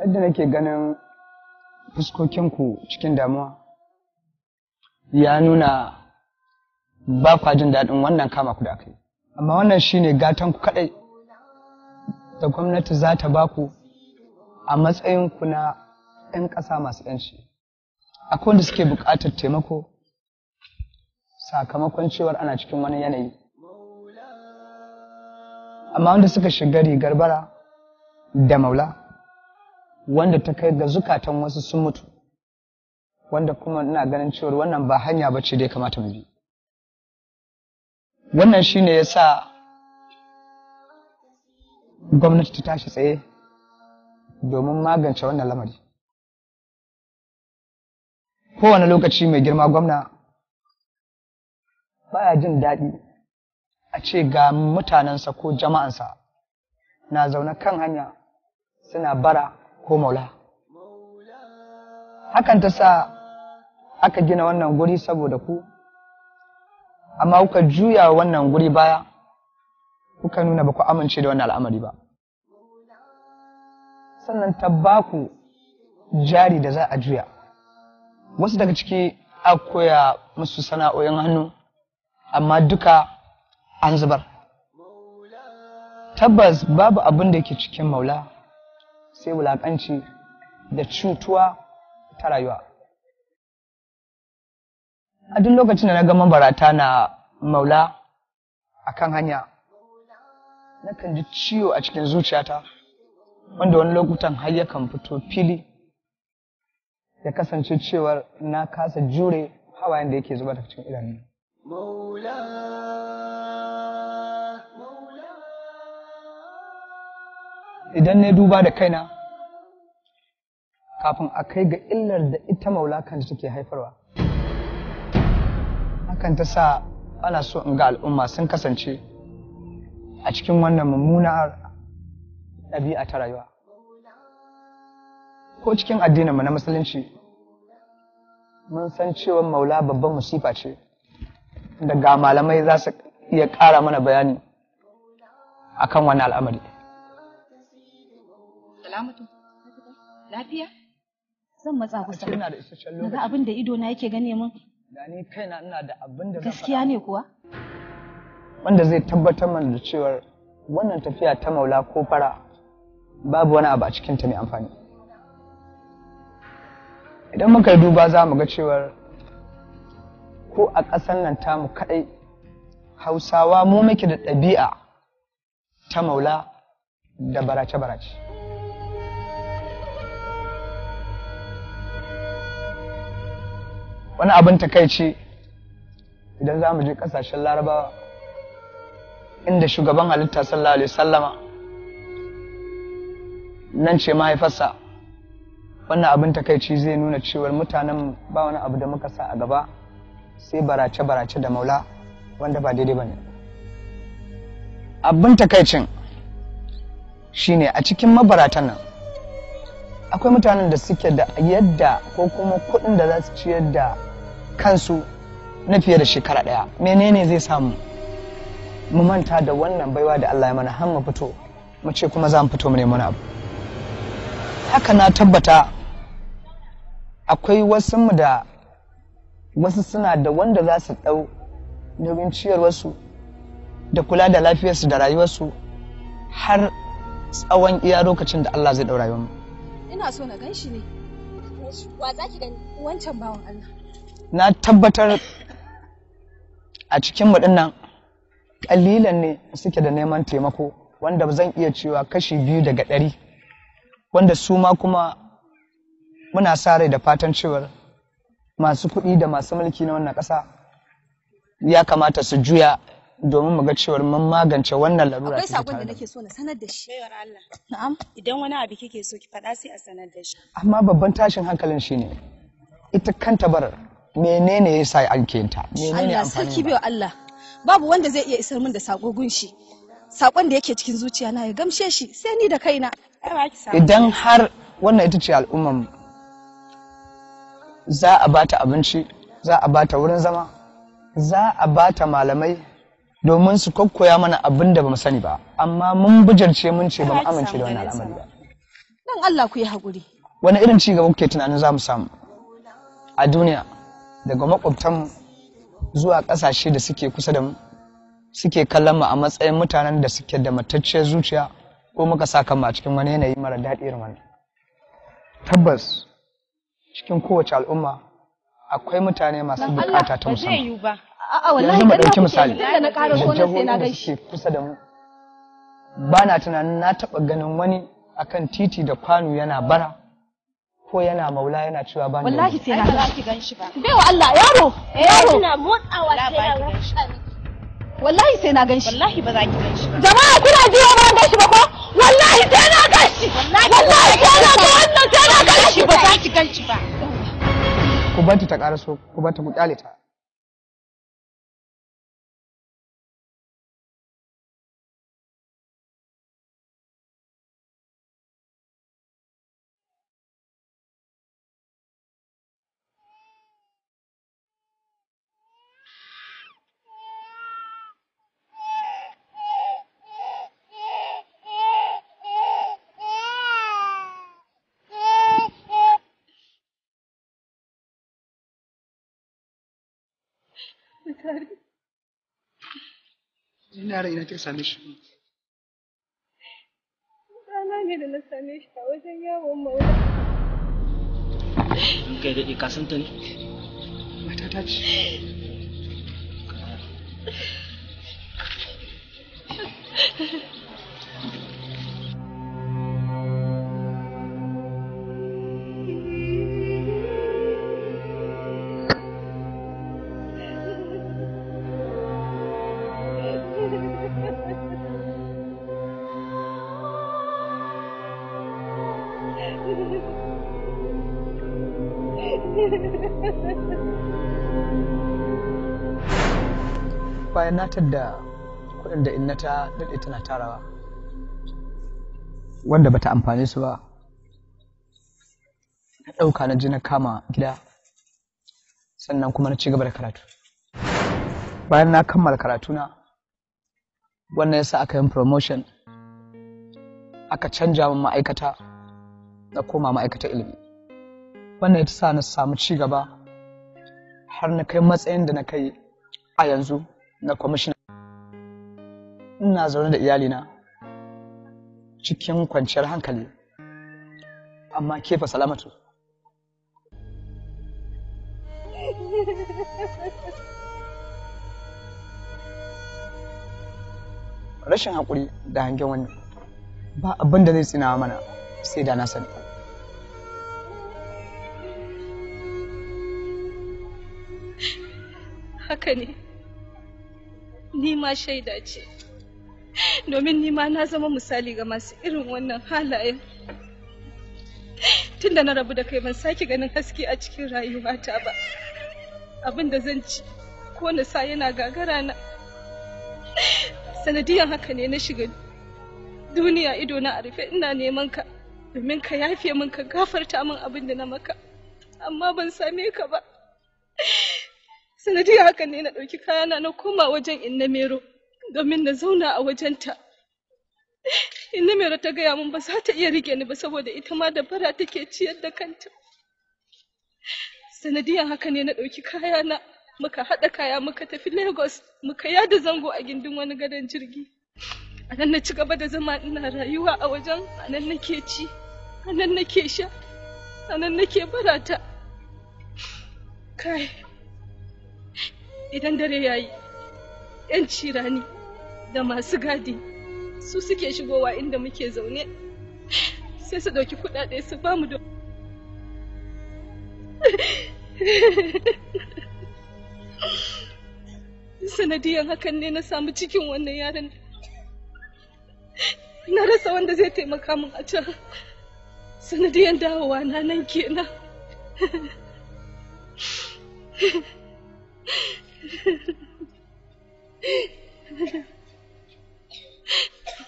Yadda nake ganin fuskokinku cikin damuwa ya nuna ba kwa jin daɗin wannan kama ku da aka yi. Amma wannan shine gatan ku kaɗai da gwamnati za ta ba ku a matsayinku na 'yan ƙasa masu 'yanci. Akwai wanda suke buƙatar taimako sakamakon cewar ana cikin wani yanayi. Amma wanda suka shiga rigar bara da maula, wanda ta kai ga zukatan wasu sun mutu, wanda kuma ina ganin cewar wannan ba hanya ba ce da ya kamata mu bi. Wannan shine ya sa gwamnati ta tashi tsaye domin magance wannan lamari. Kowane lokaci mai girma gwamna baya jin daɗi a ce ga mutanensa ko jama'ansa na zaune kan hanya suna bara ko maula. Hakan ta sa aka gina wannan guri saboda ku, amma kuka juya wannan guri baya, kuka nuna ba ku amince da wannan al'amari ba. Sannan ta ba ku jari da za a juya. Wasu daga ciki a koya musu sana'o'in hannu, amma duka an zubar. Tabbas babu abin da yake cikin maula sai wulaƙanci da cutuwa ta rayuwa. A duk lokacin da na ga mabarata na maula a kan hanya, nakan ji ciwo a cikin zuciyata, wanda wani lokutan har yakan fito fili ya kasance cewar na kasa jure hawayen da yake zuba daga cikin idanuna. Idan na duba da kaina, kafin a kai ga illar da ita maula kanta take haifarwa, hakan ta sa ana so in ga al'umma sun kasance a cikin wannan mummunar ɗabi'a ta rayuwa. Ko cikin addininmu na musulunci, mun san cewa maula babban musifa ce, da ga malamai za su iya ƙara mana bayani akan wannan al'amari. Salamatu, lafiya? Zan matsa kusa. Ina da isasshen Naga lokaci. abin da ido na yake gane min. Da ni kaina ina da abin da zan Gaskiya ne kuwa? wanda zai tabbatar mana da cewar wannan tafiya ta maula ko fara babu wani abu a cikinta mai amfani. Idan muka yi duba za mu ga cewar ko a ƙasar nan tamu kaɗai Hausawa mu muke da ɗabi'a ta maula da barace-barace. Wani abin takaici, idan za mu je ƙasashen Larabawa inda shugaban halitta sallallahu alaihi sallama nan ce mahaifarsa, wannan abin takaici zai nuna cewar mutanen ba wani abu da muka sa a gaba sai barace-barace da maula, wanda ba daidai ba ne. Abin takaicin shine a cikin mabaratan nan akwai mutanen da suke da yadda ko kuma kuɗin da za su ciyar da kansu na fiye da shekara ɗaya. Menene zai samu mu manta da wannan baiwa da Allah ya mana har mu fito mu ce kuma za mu fito mu nemi wani abu? Haka na tabbata akwai wasu mu da wasu suna da wanda za su ɗau nauyin ciyarwarsu da kula da lafiyarsu da rayuwarsu har tsawon iya lokacin da Allah zai ɗau rayuwarmu. Ina so na gan shi ne. Wa za ki gani? Wancan bawan Allah. Na tabbatar a cikin mu nan ƙalilan ne suke da neman taimako, wanda zan iya cewa kashi 2 daga 100, wanda su ma kuma muna sa rai da fatan cewar masu kuɗi da masu mulki na wannan ƙasa ya kamata su juya domin mu ga cewar mun magance wannan larura Akwai take sakon tare da da mu. nake so na sanar da shi. Baiwar Allah. Na'am. Idan wani abu kike so ki faɗa sai a sanar da shi. Amma babban tashin hankalin shine ita kanta barar, menene yasa ake yin ta, menene Allah amfanin sarki ba? baiwa Allah. Babu wanda zai iya isar min da sako gunshi. Sakon da yake cikin zuciya na ya gamshe shi sai ni da kaina. Idan har wannan ita ce al'ummar mu, za a bata abinci, za a bata wurin zama, za a bata malamai domin su kokkoya mana abin da bamu sani ba, amma mun bijirce mun ce bamu amince da wannan al'amari ba. Dan Allah ku yi haƙuri. Wani irin ci gaba kuke tunanin za mu samu a duniya daga makwabtanmu zuwa ƙasashe da suke kusa da mu, suke kallon mu a matsayin mutanen da suke da matacciyar zuciya, ko muka sa kanmu a cikin wani yanayi mara daɗi irin wannan? Tabbas cikin kowace al'umma akwai mutane masu Dan Allah, bukata ta ba zai musamman. yiwu ba. A'a, wallahi Yanzu mu ƙarya ɗauki kuke. misali Tunda na ƙara so da nan sai na jihohin da gaishe. suke kusa da mu, ba na tunanin na taɓa ganin wani akan titi da kwano yana bara ko yana maula yana cewa ba ni da Wallahi wuri. sai na Ai ba za ki gan shi ba. Baiwa Allah, yaro, yaro. Kina motsawa sai na rafka miki. Wallahi sai na ganshi. Wallahi ba za ki gan shi ba. Jama'a, kuna jiya ba gan shi ba ko? Wallahi sai na gan shi. Wallahi sai na ga wannan, sai na gan shi. Ba za ki gan shi ba. Ku bar ta ta ƙaraso, ku bar ta, ku ƙyale ta. Ina yaron, ina kika same shi? Ɗana ne da na same shi a wajen yawon maula. In kai daɗe, ka san ta ne? Matata ce. Bayan na tadda kuɗin da inna ta daɗe tana tarawa wanda bata amfane su ba, na ɗauka na je na kama gida, sannan kuma na ci gaba da karatu. Bayan na kammala karatuna, wannan yasa aka yi promotion, aka canja min ma'aikata, na koma ma'aikatar ilimi. Wannan ya sa na samu ci gaba har na kai matsayin da na kai a yanzu na kwamishina. Ina zaune da iyalina cikin kwanciyar hankali, amma kefa Salamatu? Rashin haƙuri da hangen wani ba abin da zai tsinawa mana sai da na sani. Haka ne. Ni ma shaida ce. Domin ni ma na zama misali ga masu irin wannan halayen. Tunda na rabu da kai ban sake ganin haske a cikin rayuwata ba. Abin da zan ci ko na sa yana gagara na. Sanadiyan haka ne na shiga duniya ido na a rufe ina neman ka domin ka yafe min, ka gafarta min abin da na maka. Amma ban same ka ba. Sanadiyar haka ne na ɗauki kayana na koma wajen Inna Mero domin na zauna a wajenta. Inna Mero ta gaya min ba za ta iya rike ni ba saboda ita ma da bara take ciyar da kanta. Sanadiyar haka ne na ɗauki kayana, muka haɗa kaya muka tafi Lagos, muka yada zango a gindin wani gadon jirgi. A nan na ci gaba da zama ina rayuwa a wajen, a nan nake ci, a nan nake sha, a nan nake barata. Kai, idan dare ya yi, 'yan cirani da masu gadi su suke shigowa inda muke zaune, sai su ɗauki kuɗaɗe su ba mu. Da sanadiyan hakan ne na samu cikin wannan yaron. Na rasa wanda zai taimaka min a can. Sanadiyan dawowa na nan kenan.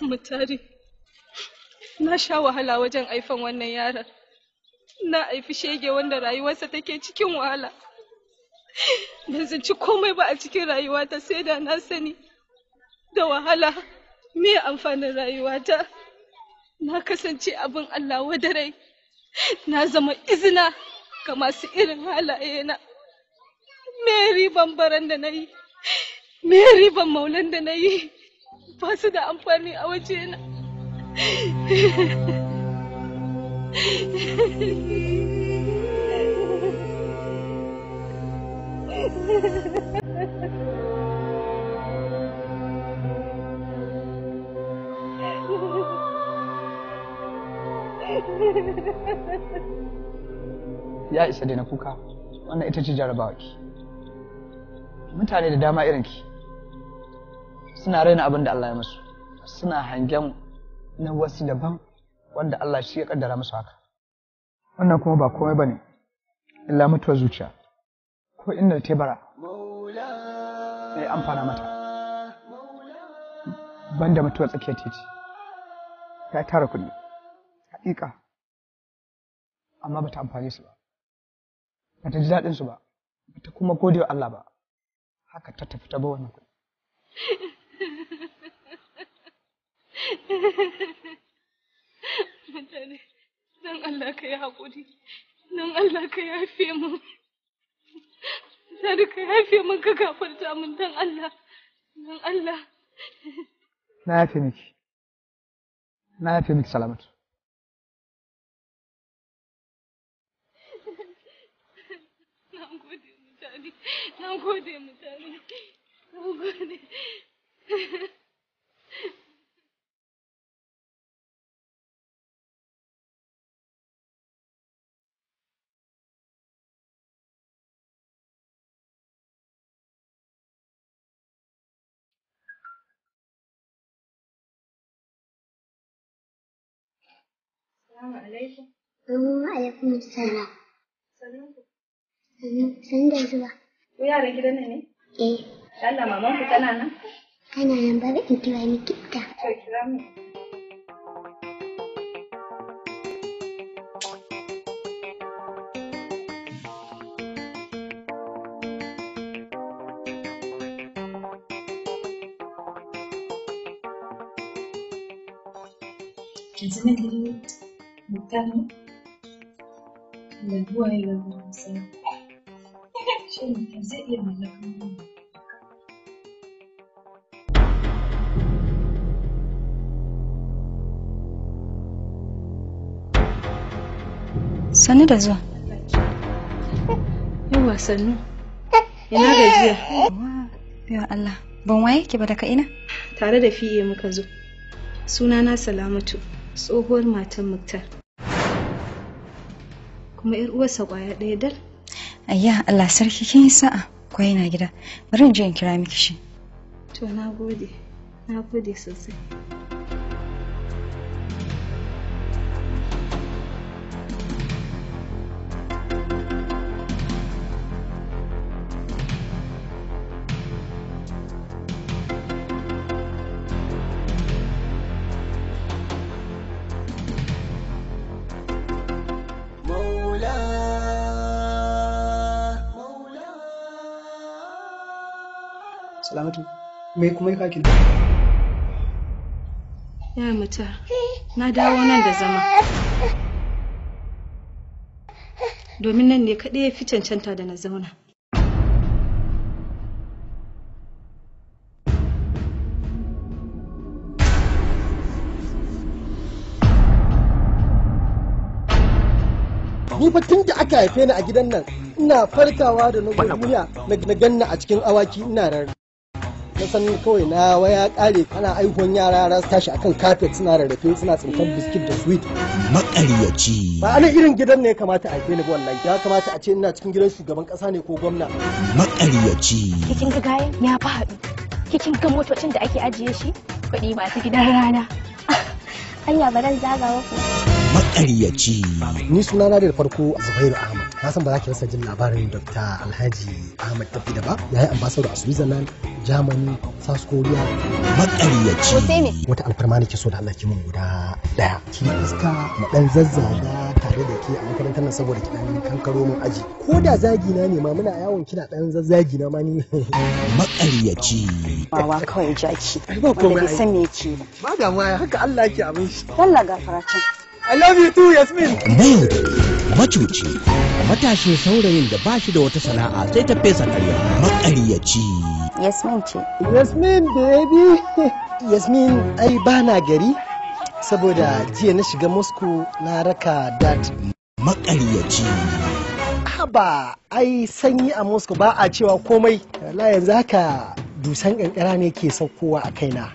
Mutari, na sha wahala wajen aifan wannan yaron. Na aifi shege wanda rayuwarsa take cikin wahala. Ban zanci komai ba a cikin rayuwata sai da na sani da wahala. Me amfanin rayuwata? Na kasance abin Allah wadarai. Na zama izina ga masu irin halayena. Me riban baran da na yi, me riban maulan da na yi, ba su da amfani a wajena. Ya isa daina kuka, wannan ita ce jarabawa ki. Mutane da dama irin ki suna raina abin da Allah ya musu, suna hangen na wasu daban wanda Allah shi ya kaddara musu haka. Wannan kuma ba komai bane illa mutuwar zuciya ko inda tebara sai amfana mata banda mutuwar tsakiyar titi. Ta tara kuɗi haƙiƙa, amma bata amfane su ba, bata ji daɗin su ba, bata kuma gode wa Allah ba. Haka ta tafi ta ba wannan kuɗi. Mutane, don Allah ka yi haƙuri, don Allah ka yafe min. Mutane ka yafe min, ka gafarta min, don Allah, don Allah. Na yafe miki, na yafe miki Salamatu. Na gode mutane, na gode mutane, na gode. Assalamu alaikum. Wa alaikum salam. Sannu. Sannu da zuwa. Ku yaran gidan nan ne? Eh. Allah, maman ku tana nan? Tana nan, bari in kira miki ita. To, kira mu. Yanzu nan gidan Muktar ne? Allah ya gagara misali. Shin Muktar zai iya mallakar wannan? Sannu da zuwa. Yawwa sannu. Ina gajiya. Ya Allah, ban waye ki ba, daga ina? Tare da fiye muka zo. Sunana Salamatu, tsohuwar matan Muktar. Kuma 'yar uwarsa kwaya ɗaya dal. Ayya, Allah sarki, kin yi sa'a. Ko yana gida. Bari in je in kira miki shi. To, na gode. Na gode sosai. Salamatu, me kuma ya kaki? Ya muta, na dawo nan da zama. Domin nan ne kaɗai ya fi cancanta da na zauna. Ni fa tun da aka haife ni a gidan nan, ina farkawa da na zo duniya na ganna a cikin awaki ina rarrafe. Na san kawai na waya kare, ana aihuwan yara, yara su tashi akan carpet suna rarrafe, suna tsinkan biskit da sweet. Maƙaryaci. Ba ana irin gidan ne ya kamata a haife ni ba wallahi. Ya kamata a ce ina cikin gidan shugaban kasa ne ko gwamna. Maƙaryaci. Kikin ga gayan ya fi haɗu. Kikin ga motocin da ake ajiye shi? Kuɗi masu gidan rana. Anya ba zan zaga ba ku. Maƙaryaci. Ni sunana da farko Zubairu Ahmad. Na san ba za ki rasa jin labarin Dr. Alhaji Ahmad Tafida ba. Ya yi ambassador a Switzerland, Germany, South Korea. Maƙaryaci. Wata alfarma nake so da Allah ki mun guda daya. Ki iska mu dan zazzaga tare tare da ke a makarantar nan saboda ki dan kankaro min aji. Ko da zagi na ne ma muna yawon kina dan zazzagi na ma ni. Maƙaryaci. Wawa kawai jaki. Ba komai Wanda bai ai. san me yake ba. Ba damuwa haka Allah yake abin shi. Yalla gafara can. I love you too, Yasmin. Mayaudari, macuci, matashin saurayin da ba shi da wata sana'a sai ta fesa karya. Maƙaryaci. Yasmin ce. Yasmin baby. Yasmin ai bana gari saboda jiya na shiga Moscow na raka dad. Maƙaryaci. Haba ai sanyi a Moscow ba a cewa komai. Wallahi yanzu haka dusan kankara ne ke saukowa a kaina.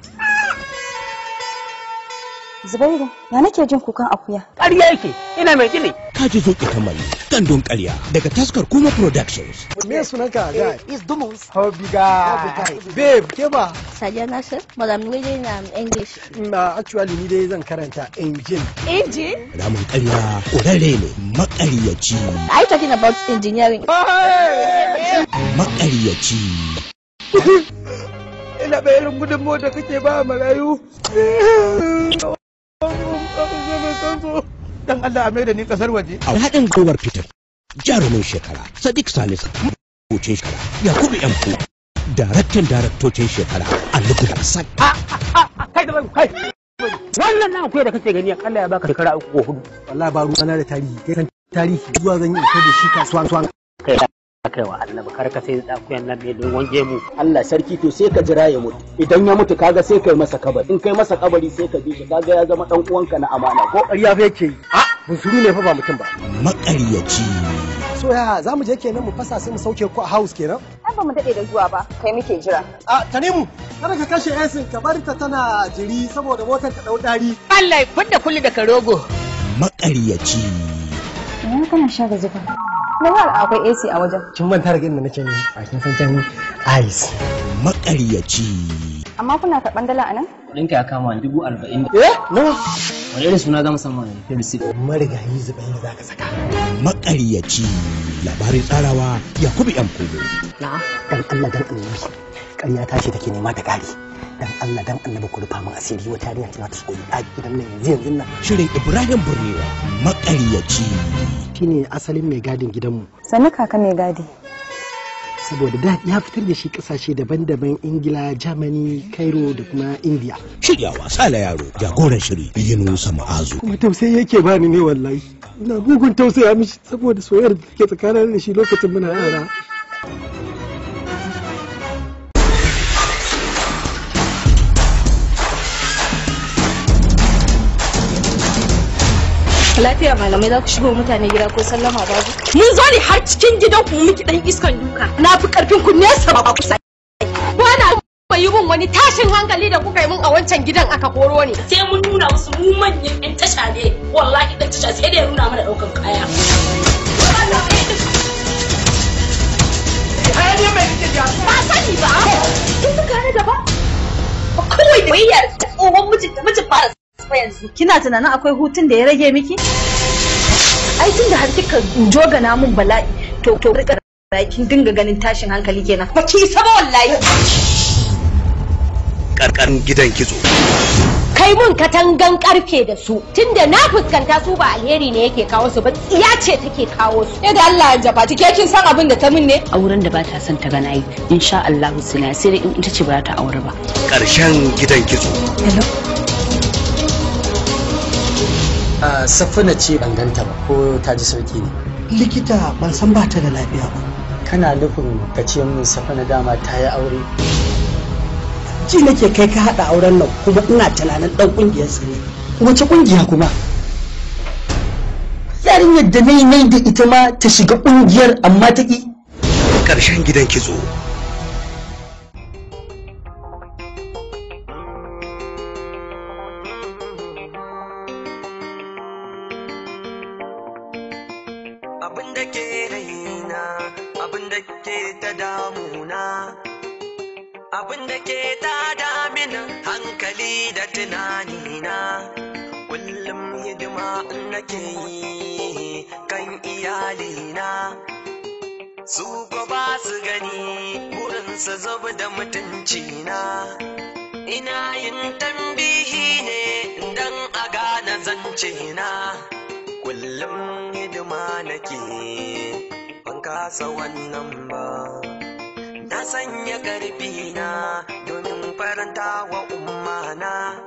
Zubairu, ya nake jin kukan akuya? Ƙarya yake, ina mai gini. Kaji zo ƙi kamar gandun ƙarya daga taskar Kuma Productions. Me sunanka guy? Is Dumus. Hobby guy. Babe, ke ba? Sadiya Nasir, but I'm reading English. Na actually ni dai zan karanta engine. Engine? Ramin ƙarya ƙurarre ne maƙaryaci. Are you talking about engineering? Maƙaryaci. Ina bai irin gudunmawar da kake ba marayu. Dan Allah a mai da ni kasar waje. A haɗin gwiwar fitar jarumin shekara Sadiq Salisu marubucin shekara Yakubu Yanku daraktan daraktocin shekara Ali Sak. Kai da kai. Wannan na akuya da kake gani akalla ya baka shekara 3 ko 4. Wallahi ba ruwana da tarihi, kai san tarihi zuwa zan yi in da shi kasuwa. Kai kai wa annabi kar ka sai akuyan nan ne don wange mu. Allah sarki to sai ka jira ya mutu idan ya mutu kaga sai kai masa kabari in kai masa kabari sai ka bi shi kaga ya zama dan uwanka na amana ko ƙarya fa yake yi. A bunsuru ne fa ba mutum ba. Maƙaryaci. So ya za mu je kenan mu fasa sai mu sauke ku a house kenan? Ai ba mu daɗe da zuwa ba, kai muke jira. A Tanimu, kada ka kashe esin ka bar ta tana jiri saboda motar ta dau dari. Allah ya fidda kulli daga rogo. Maƙaryaci. Ina kana sha da zufa. Na har akwai AC a wajen. Kin manta da inda nake ne, a kin san can ice. Maƙaryaci. Amma kuna karɓan dala a nan? Kuɗinka ya kama 40,000. Eh, nawa? Wani irin suna za mu sama ne? Receipt. Marigayi Zubairu za ka saka. Maƙaryaci. Labarin tsarawa Yakubu M. Kumo. Na'am. Dan Allah dan Annabi. Ƙarya ta ce take nema ta kare. Dan Allah dan Annabi ku rufa min asiri wata yarinya ce za ta shigo ɗaki gidan nan yanzu yanzu nan. Shirin Ibrahim Burnewa. Maƙaryaci. Shine asalin mai gadin gidanmu. Sannu kaka mai gadi. Saboda da ya fitar da shi kasashe daban-daban Ingila, Germany, Cairo da kuma India. Shiryawa Sale Yaro jagoran shiri Yunusa Ma'azu. Kuma tausayi yake bani ne wallahi. Ina mugun tausaya mishi saboda soyayyar da take tsakanin da shi lokacin muna yara. Lafiya malamai za ku shigo mutane gida ko sallama babu. Mun zo ne har cikin gidan ku miki dan iskan duka. Na fi karfin ku nesa ba kusa. Ba na yi min wani tashin hankali da kuka yi min a wancan gidan aka koro ne. Sai mun nuna musu mu manyan 'yan tasha ne, wallahi ɗan tasha sai dai ya nuna mana ɗaukan kaya. Ba sani ba. Kin saka ni gaba? Kawai da wayar tsohon mijinta mijin fara yanzu. Kina tunanin akwai hutun da ya rage miki? Ai tun da har kika jogana mun bala'i to rika kin dinga ganin tashin hankali kenan. Ba ki isa ba wallahi. Karkan gidan kitso. Kai mun katangan karfe da su tunda na fuskanta su ba alheri ne yake kawo su ba tsiya ce take kawo su. Eh da Allah ya jaba ke kin san abin da ta min ne? Auren da ba ta son ta gana yi insha Allah suna sai dai in ita ce ba ta aure ba. Karshen gidan kitso. Hello. Safina ce ban ganta ba ko ta ji sauki ne. Likita ban san ba ta da lafiya ba. Kana nufin ka ce min Safina dama ta yi aure? Ji nake kai ka haɗa auren nan kuma ina tunanin ɗan ƙungiyar su ne. Wace ƙungiya kuma? Yarinyar da nai nai da ita ma ta shiga ƙungiyar amma ta ƙi. Karshen gidan kitso. Abin da ke raina, abin da ke ta damuna, abin da ke ta damina hankali da tunanina, kullum hidima nake yi kan iyalina. Su ko ba su gani burinsu zubi da mutuncina. Ina yin tambihi ne don a gane zance na. Kullum nake, ban kasa wannan ba. Na sanya ƙarfi na domin faranta wa ummana.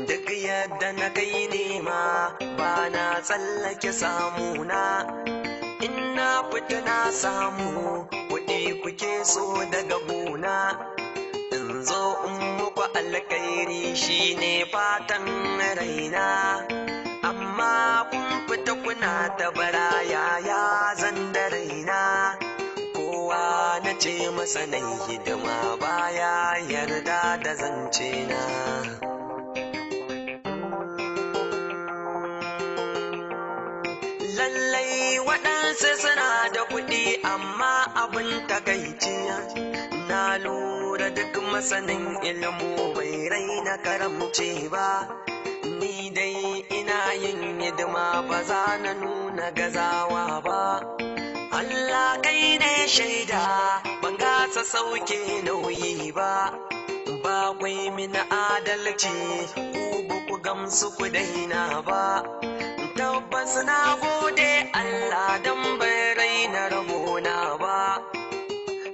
Duk yadda na kai nema ba na tsallake samuna. In na fita na samu kuɗi kuke so daga gona. In zo in muku alkhairi shine fatan raina. Amma kun fita kuna ta bara yaya zan da raina. Kowa na ce masa nai hidima baya yarda da zance na. Lallai waɗansu suna da kuɗi amma abin takaici. Na lura duk masanin ilmu bai raina karamci ba. Ni dai ina yin hidima ba za na nuna gazawa ba. Allah kai ne shaida ban gasa sauke nauyi ba. Ba kwai mini adalci ku ba ku gamsu ku daina ba. Tabbas na gode Allah dan bai raina rabona ba.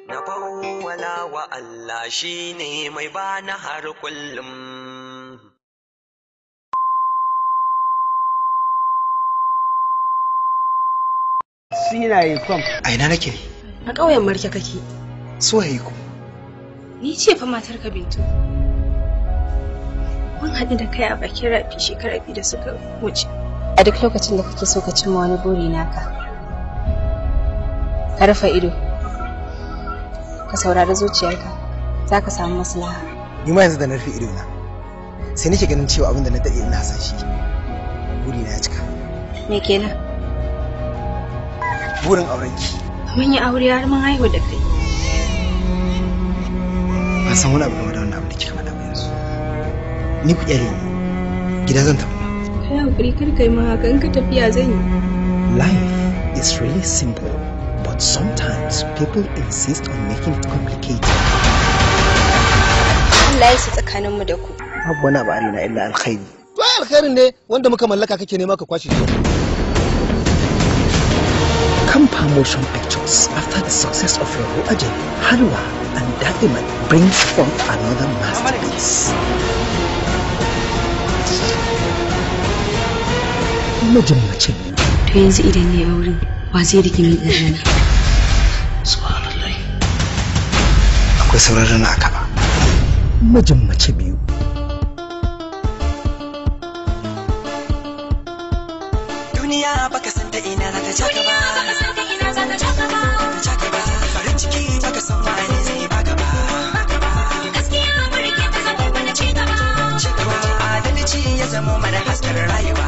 Na fawwala wa Allah shine mai bani har kullum. Sinaye kom. A ina nake ne? A ƙauyen Marke kake. Suwaye ku? Ni ce fa matarka Bintu. Mun haɗu da kai a bakin rafi shekara 2 da suka wuce. A duk lokacin da kake so ka cimma wani buri naka, ka rufe ido, ka saurari zuciyarka, za ka samu maslaha. Ni ma yanzu da na rufe ido na, sai nake ganin cewa abin da na daɗe ina hasashe, buri na ya cika. Me kenan? Burin aurenki. Mun yi aure har mun haihu da kai. Ban san wani abu game da wannan abu da kika faɗa ba yanzu. Ni ku kyale ni, gida zan tafi. Kai hakuri kar kai ma haka, in ka tafiya zan yi. Life is really simple, but sometimes people insist on making it complicated. Allah ya sa tsakaninmu da ku. Babu wani abu a raina illa alkhairi. To ai alkhairin ne wanda muka mallaka kake nema ka kwashe shi. Kampa Motion Pictures, after the success of Rabu Ajay, Halwa, and Daiman, brings forth another masterpiece. Mijin mace biyu. To yanzu idan ne auren, wa zai rike min ɗan? Subhanallah. Akwai sauran rana a kaba. Mijin mace biyu. Duniya baka san ta ina za ta jaka ba. Baka san ta ina za ta jaka ba. Jaka ba. Farin ciki baka san wane zai baka ba. Gaskiya burge ta zama mana ci gaba. Ci gaba. Adalci ya zamo mana hasken rayuwa.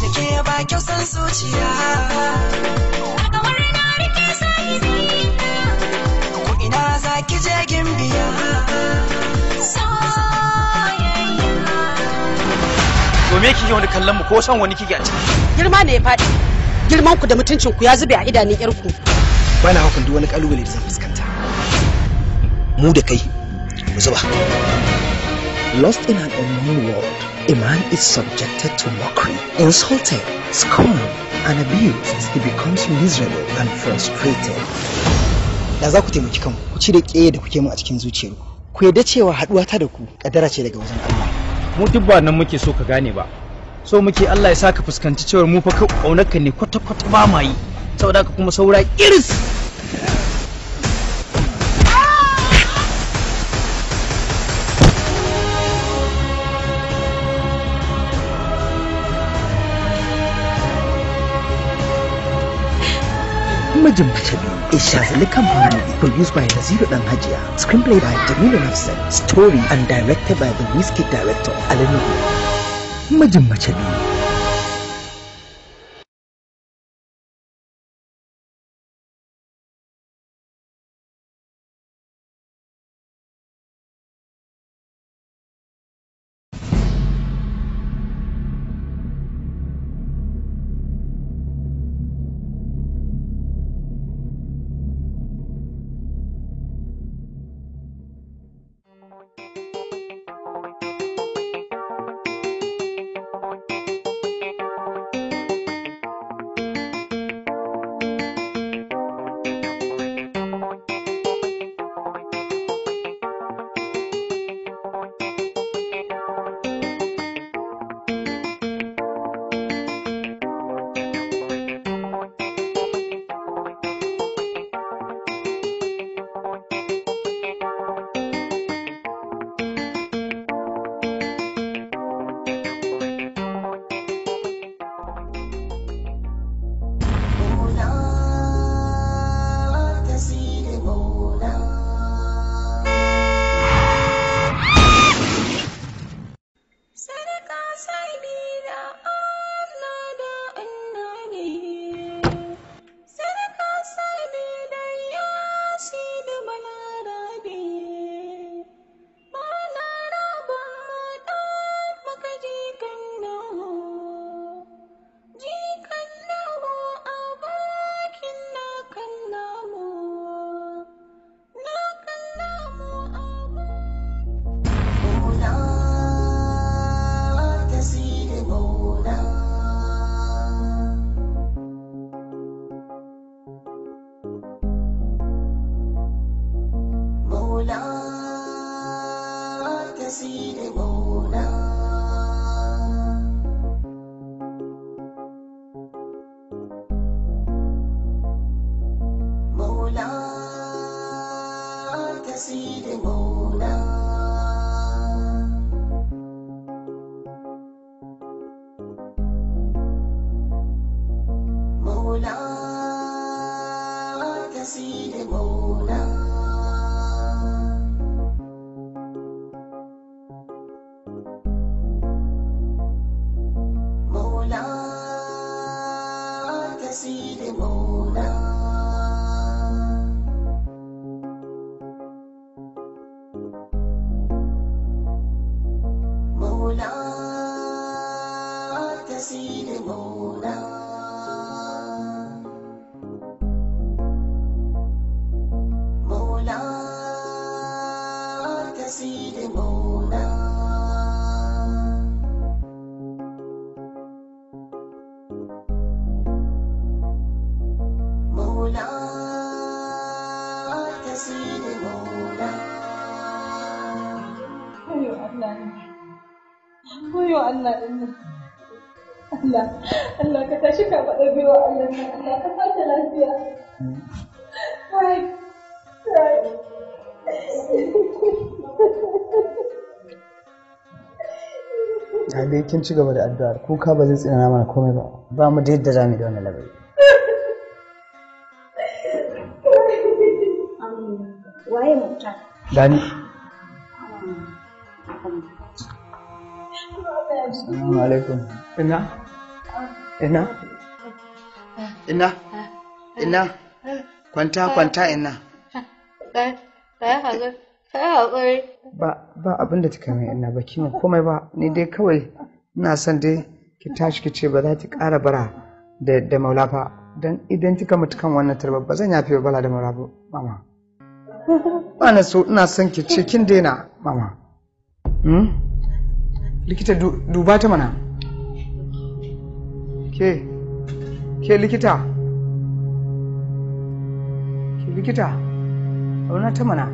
Da ke ba kyau san zuciya. Alkawar na rike sahibi. Ko ina za ki je gimbiya. Soyayya. To me kike wani kallon mu ko son wani kike a ciki? Girma ne ya faɗi. Girman ku da mutuncin ku ya zube a idanun yar ku. Bana hukun duk wani kalubale da zan fuskanta. Mu da kai mu zuba. Lost in an unknown world, a man is subjected to mockery, insulted, scorned, and abused. He becomes miserable and frustrated. Da za ku taimaki kanku, ku cire ƙeye da kuke mu a cikin zuciyarku. Ku yarda cewa haɗuwa ta da ku ƙaddara ce daga wajen Allah. Mu duk ba nan muke so ka gane ba. So muke Allah ya sa ka fuskanci cewar mu fa ƙaunarka ne kwata-kwata ba ma yi. Saboda haka kuma saura iris. Mijin mace biyu, a Shazali Company movie produced by Naziru Dan Hajiya, screenplay by Jamilu Nafsan, story and directed by the Whiskey director Ali Nuhu. Mijin mace biyu. Maula ta sidi maula. Maula ta sidi maula. Maula ta sidi maula. Maula ta sidi maula. Maula ta sidi maula. Wayo Allah ne. Wayo Allah ne. Allah, Allah ka tashi ka faɗa biyo Allah ne. Allah ka sake lafiya. Kai, kai. Ya dai kin ci gaba da addu'ar kuka ba zai tsina mana komai ba. Ba mu da yadda za mu yi da wannan labari. Waye Muktar? Gani. Assalamu alaikum. Ina? Ina? Ina? Ina? Kwanta kwanta ina. Ba abin da kika mai ina ba kima komai ba ni dai kawai ina son dai ki tashi ki ce ba za ki ƙara bara da maula fa dan idan kika mutu kan wannan turba ba zan yafe bala da maula ba mama. Ba na so ina son ki ce kin daina mama. Hmm? Likita duba ta mana. Ke ke likita. Ke likita. Auna ta mana.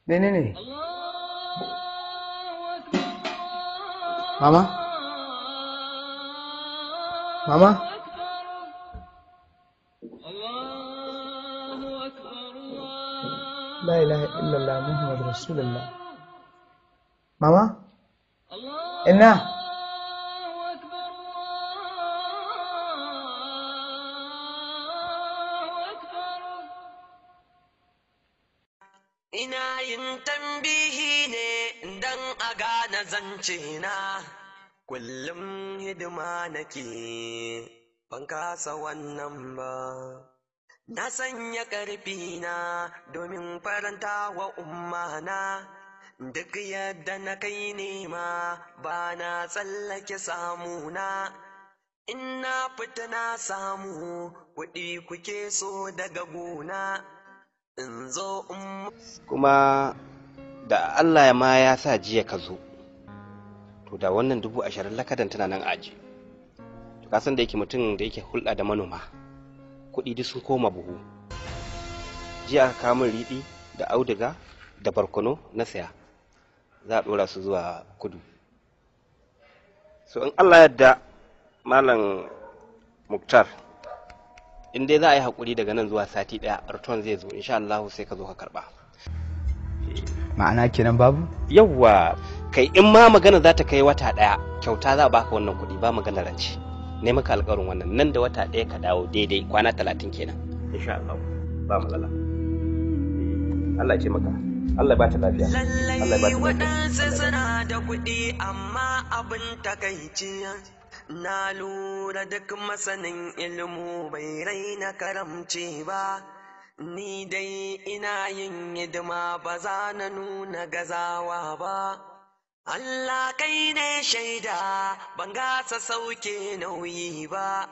Menene? Mama? Mama? La ilaha illallah Muhammad Rasulullah. Mama? Ina? Ina yin tambihi ne dan a gane zance na, kullum hidima nake ban kasa wannan ba. Na sanya ƙarfi na domin faranta wa ummana, duk yadda na kai nema ba na tsallake samuna. In na fita na samu kuɗi kuke so daga gona. In zo in Kuma da Allah ma ya sa jiya ka zo, to da wannan 20,000 lakadan tana nan aji. To ka san da yake mutum da yake hulɗa da manoma, kuɗi duk sun koma buhu. Jiya aka kawo min riɗi da auduga da barkono na saya, za a ɗora su zuwa kudu. So in Allah yadda Malam Muktar, in dai za a yi haƙuri daga nan zuwa sati ɗaya, return zai zo insha Allah sai ka zo ka karɓa. Ma'ana kenan babu? Yawwa, kai in ma magana za ta kai wata ɗaya, kyauta za a baka wannan kuɗi ba magana rance. Ne maka alƙawarin wannan nan da wata ɗaya ka dawo daidai kwana 30 kenan. Insha Allah ba matsala. Allah ya ce maka. Allah ya bata lafiya. Allah ya bata lafiya. Waɗansu suna da kuɗi amma abin takaici na lura duk masanin ilmu bai raina karamci ba. Ni dai ina yin hidima ba za na nuna gazawa ba. Allah kai ne shaida ban gasa sauke nauyi ba.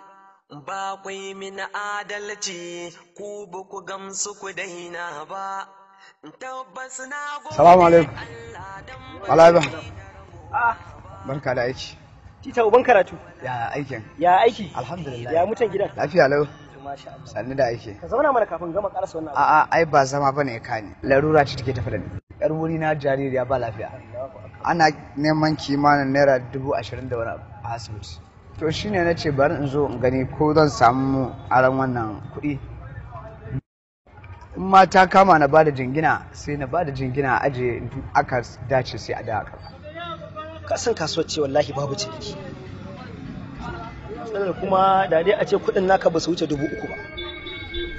Ba kwai min adalci ku ba ku gamsu ku daina ba. Tabbas na gode. Salamu alaikum. Alaba. Barka da aiki. Tita uban karatu. Ya aikin? Ya aiki? Alhamdulillah. Ya mutan gidan? Lafiya lau. Masha Allah. Sannu da aiki. Ka zauna mana kafin gama karasa wannan abu. A'a ai ba zama bane ya kani. Larura ce take tafi da ni. Yar wuri na jaririya ba lafiya. Ana neman kimanin naira 20,000 da wani abu a asibiti. To shine na ce bari in zo in gani ko zan samu aron wannan kuɗi. In ma ta kama na bada jingina, sai na bada jingina a aje, aka dace sai a da aka. Ka san kasuwar ce wallahi babu ciniki. Sannan kuma da dai a ce kuɗin naka ba su wuce 3000 ba.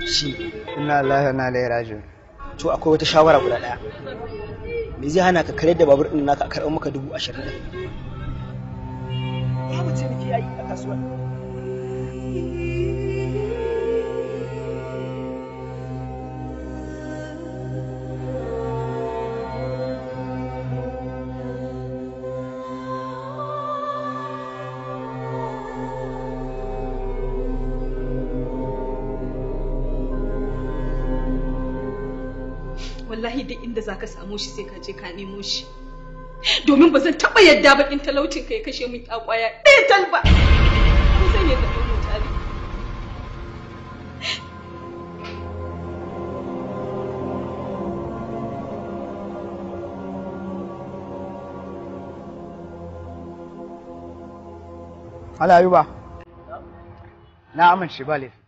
Shi. Inna lillahi wa inna ilaihi raji'un. To akwai wata shawara guda ɗaya. Me zai hana ka karyar da babur ɗin naka a karɓar maka 20,000 ɗin? Babu ciniki ai a kasuwar. Wallahi duk inda zaka samu shi sai ka je ka nemo shi, domin ba zan taɓa yadda bakin talaucin ka ya kashe min ya kwaya ɗaya tal ba. Ba zan yadda ba mutane. Allah Ayuba, na amince ba laifi.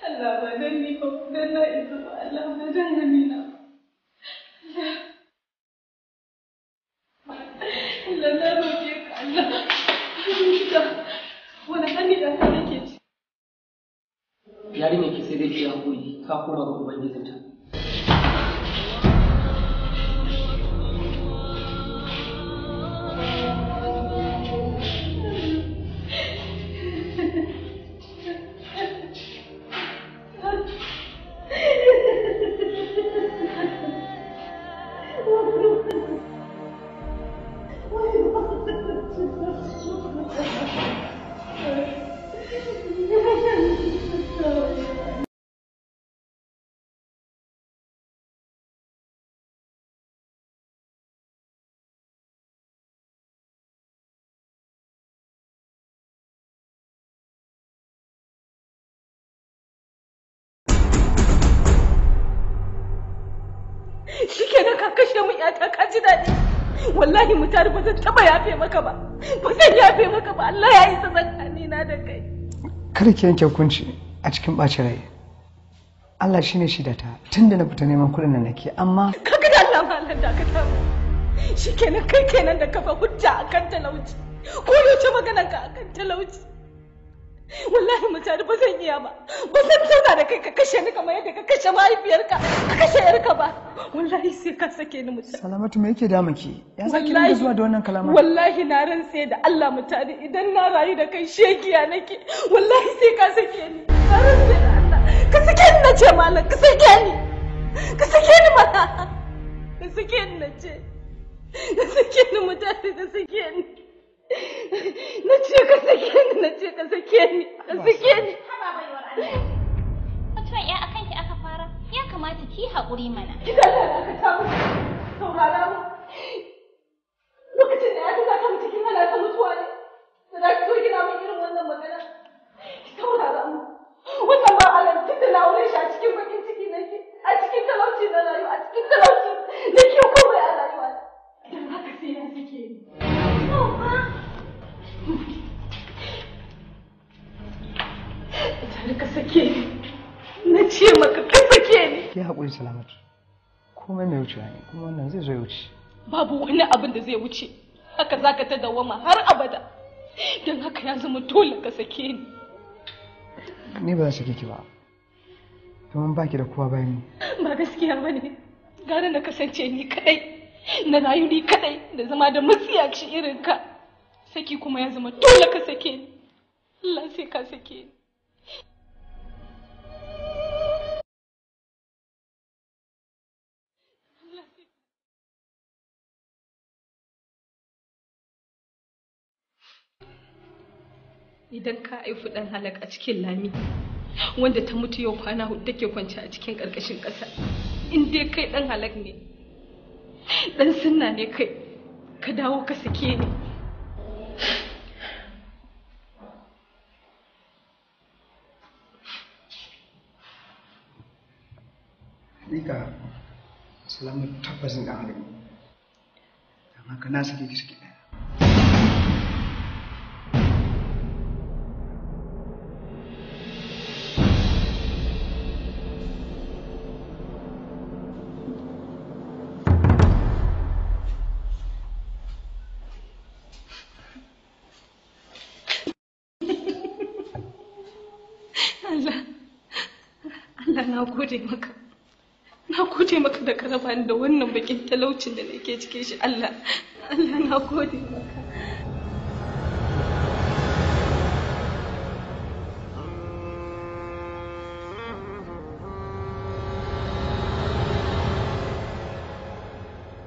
Allah ba dan ni ba, dan na isa ba, Allah ba dan Amina ba. Allah na roƙe ka Allah. Wani hali da ka nake ci. Yarinya ki sai dai ki hakuri, ta koma ga ubangijinta. Shikenan ka kashe min yata ka ji daɗi. Wallahi mutare ba zan taɓa yafe maka ba. Ba zan yafe maka ba. Allah ya isa tsakanina da kai. Kada ki yanke hukunci a cikin ɓacin rai. Allah shine shaidata tunda na fita neman kuɗin nan nake, amma Kaga da Allah malam dakata mu. Shikenan kai kenan da kafa hujja akan talauci. Ko yaushe maganar ka akan talauci. Wallahi mutane ba zan iya ba. Ba zan zauna da kai ka kashe ni kamar yadda ka kashe mahaifiyarka, ka kashe yarka ba. Wallahi sai ka sake ni mutane. Salamatu, me yake damun ki? Ya zaki dinga zuwa da wannan kalaman? Wallahi na rantse da Allah mutane, idan na rayu da kai shegiya nake. Wallahi sai ka sake ni. Na rantse da Allah. Ka sake ni nace malam, ka sake ni. Ka sake ni mana. Ka sake ni nace. Ka sake ni mutane, ka sake ni. Na ce ka sake ni, na ce ka sake ni, ka sake ni. Haba baiwar Allah. Mutuwan ya akan ki aka fara, ya kamata ki haƙuri mana. Ki da Allah ka ta mu. Saurara mu. Lokacin da ya ta ta mutu kin hana ta mutuwa ne. Da za ki zo kina min irin wannan magana. Ki saurara mu. Wannan ba Allah tun da na aure shi a cikin bakin ciki nake, a cikin talauci na rayu, a cikin talauci nake komai a rayuwa. Dan haka sai ya sake ni. Tare ka sake ni. Na ce maka ka sake ni. Ki haƙuri Salamatu. Komai mai wucewa ne, kuma wannan zai zo ya wuce. Babu wani abin da zai wuce. Haka za ka ta dawwama har abada. Don haka ya zama dole ka sake ni. Ni ba zan sake ki ba. Domin baki da kowa bayan ni. Ba gaskiya ba ne. Gara na kasance ni kadai. Na rayu ni kadai da zama da matsiyaci irin ka. Saki kuma ya zama dole ka sake ni. Allah sai ka sake ni. Idan ka haifi ɗan halak a cikin lami, wanda ta mutu yau kwana 4 take kwance a cikin ƙarƙashin ƙasa, In dai kai dan halak ne, dan sunna ne kai, ka dawo ka sake ni. Hakika Salamu tabbasin ɗan halak ne. Don haka na sake ki saki ɗaya. Allah, Allah na gode maka. Na gode maka da ka raba ni da wannan bakin talaucin da nake cikin shi Allah. Allah na gode maka.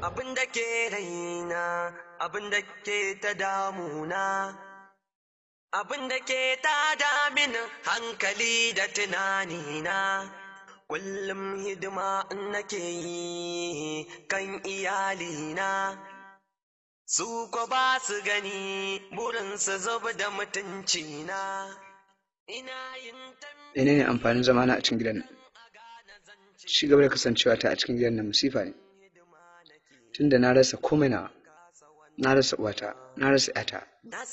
Abin da ke raina, abin da ke ta damuna, abin da ke ta damin hankali da tunanina. Kullum hidima nake yi kan iyalina, su ko ba su gani burin su zuba da mutuncina. Ina yin Menene amfanin zamana a cikin gidan nan? Ci gaba da kasancewa ta a cikin gidan nan musifa ne. Tunda na rasa komai nawa, na rasa uwata, na rasa ƴata,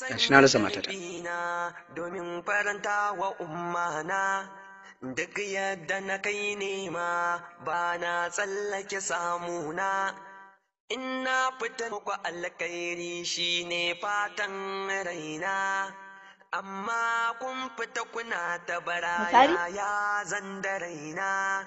gashi na rasa matata. na domin faranta wa ummana. Duk yadda na kai nema ba na tsallake samuna. In na fita muku alkhairi shine fatan raina. Amma kun fita kuna ta baraya ya zan da raina.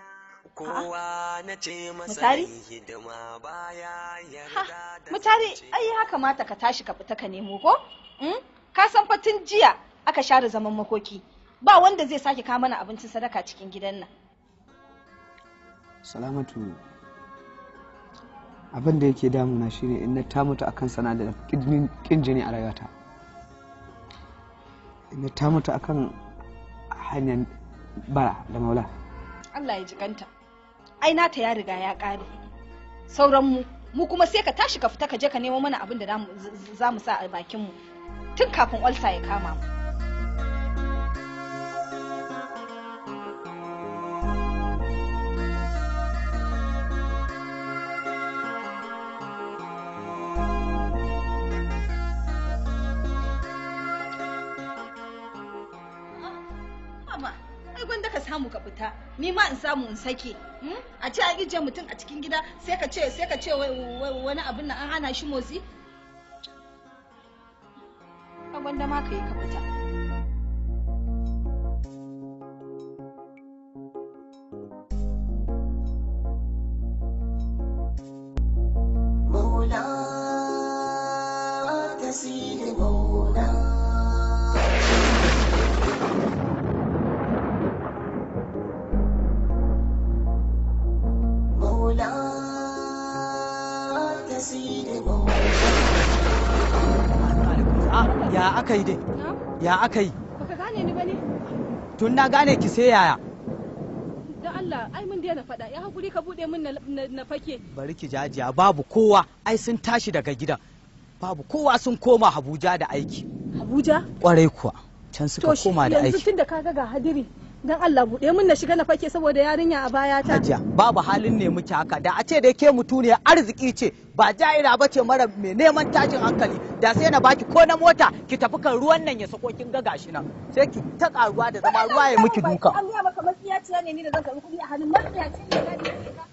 Kowa na ce masa Mutari? hidima baya yarda da Mutare, ai ya kamata ka tashi ka fita ka nemo ko? Mm? Ka san fa tun jiya aka share zaman makoki. Ba wanda zai sake kawo mana abincin sadaka cikin gidan nan. Salamatu, abin da yake damuna shine in na ta mutu akan sana da kin jini a rayuwata. In na ta mutu akan hanyar bara da maula. Allah ya jikanta. Ai nata ya riga ya ƙare. Sauran mu, mu kuma sai ka tashi ka fita ka je ka nemo mana abin da za mu sa a bakin mu. Tun kafin ulcer ya kama mu. Haba, ai gwanda ka samu ka fita, ni ma in samu in sake. Mm? A ce an ije mutum a cikin gida sai ka ce sai ka ce wani abin nan an hana shi motsi. Ai gwanda ma ka yi ka fita. Maula tasiri maula. Maula tasiri maula. Ya aka yi dai? Ya aka yi? Baka gane ni bane? Tun na gane ki sai yaya? Dan Allah, ai mun daina faɗa. Ya hakuri ka bude min na fake. Bari ki jajiya babu kowa, ai sun tashi daga gidan. Babu kowa sun koma Abuja da aiki. Abuja? Kwarai kuwa, can suka koma da yanzu aiki. tun da kaga ga hadiri, dan Allah bude min na shiga na fake saboda yarinya a baya ta. Hajiya, babu halin ne muke haka. Da a ce dai ke mutuniyar arziki ce, ba ja'ira ba ce mara mai neman tashin hankali. Da sai na baki ko na mota ki tafi kan ruwan nan ya sako kin ga gashi nan. Sai ki ta karuwa da zama ruwa ya miki duka. An gaya maka matsiyaciya ne ni da zan karɓi kuɗi a hannun matsiyaci ne na ne ka.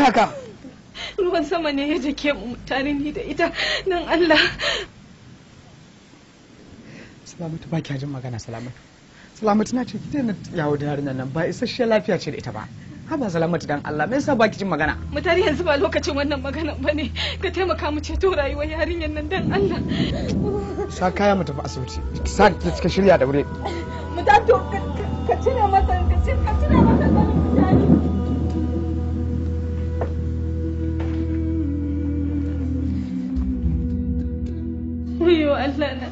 haka? Ruwan sama ne ya jake mu tare ni da ita dan Allah. Salamatu ba kya jin magana Salamatu. Salamatu na ce ki daina yawo da yarinyar nan ba isasshiyar lafiya ce da ita ba. Haba Salamatu dan Allah me yasa ba ki jin magana? Mutare yanzu ba lokacin wannan magana bane. Ka taimaka mu ceto rayuwar yarinyar nan dan Allah. Sa kaya mu tafi asibiti. Sa ki shirya da wuri. Mutare to ka cire mata ka cire mata zanin mutare. Wayo Allah na.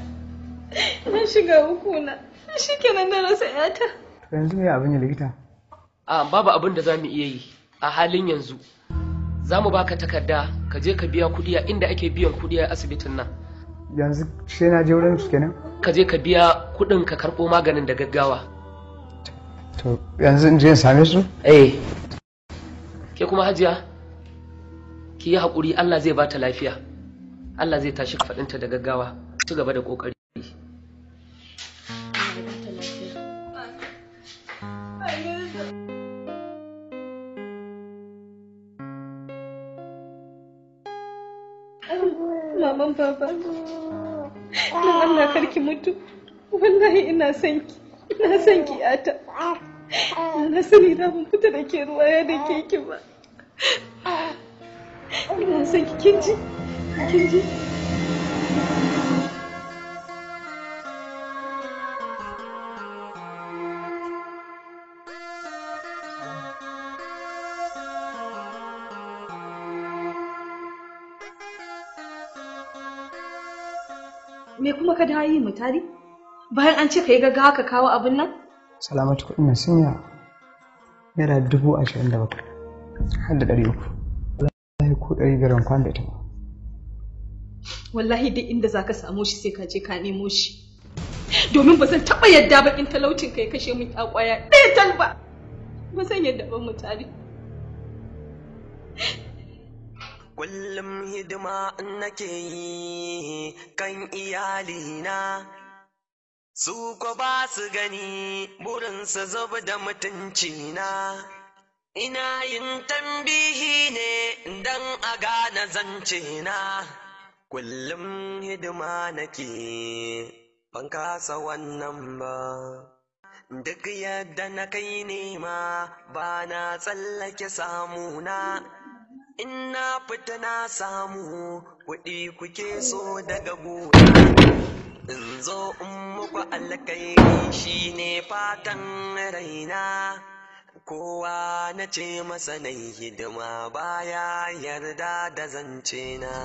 Na shiga uku na. Shikenan na rasa yata. Yanzu me abin ya likita? A babu abin da za mu iya yi a halin yanzu. Za mu baka takarda ka je ka biya kuɗi a inda ake biyan kuɗi a asibitin nan. Yanzu sai na je wurin su kenan? Ka je ka biya kuɗin ka karɓo maganin da gaggawa. To yanzu in je in same su? Eh. Ke kuma Hajiya ki yi haƙuri Allah zai bata lafiya. Allah zai tashi faɗinta da gaggawa. Ci gaba da ƙoƙari. Maman baba, don Allah karki mutu, wallahi ina son ki, ina son ki yata. Na sani da ban fita da ke ruwa ya da ke ki ba. Ina son ki kin ji, kin ji. Me kuma ka dawo yi mutari? Bayan an ce ka yi gaggawa ka kawo abin nan? Salamatu kuɗin nan sun yawa. Naira 27,000 har da 300. Wallahi ko 500 ban kwana da ita ba. Wallahi duk inda za ka samu shi sai ka je ka nemo shi. Domin ba zan taɓa yadda baƙin talaucin ka ya kashe min ya ƙwaya ɗaya tal ba. Ba zan yadda ba mutari. Kullum hidima nake yi kan iyalina, su ko ba su gani burinsu zub da mutuncina. Ina yin tambihi ne don a gane zance na, kullum hidima nake ban kasa wannan ba. Duk yadda na kai nema ba na tsallake samuna. In na fita na samu kuɗi kuke so daga gona. In zo in muku alkairi shine fatan raina. Kowa na ce masa na hidima baya yarda da zance na.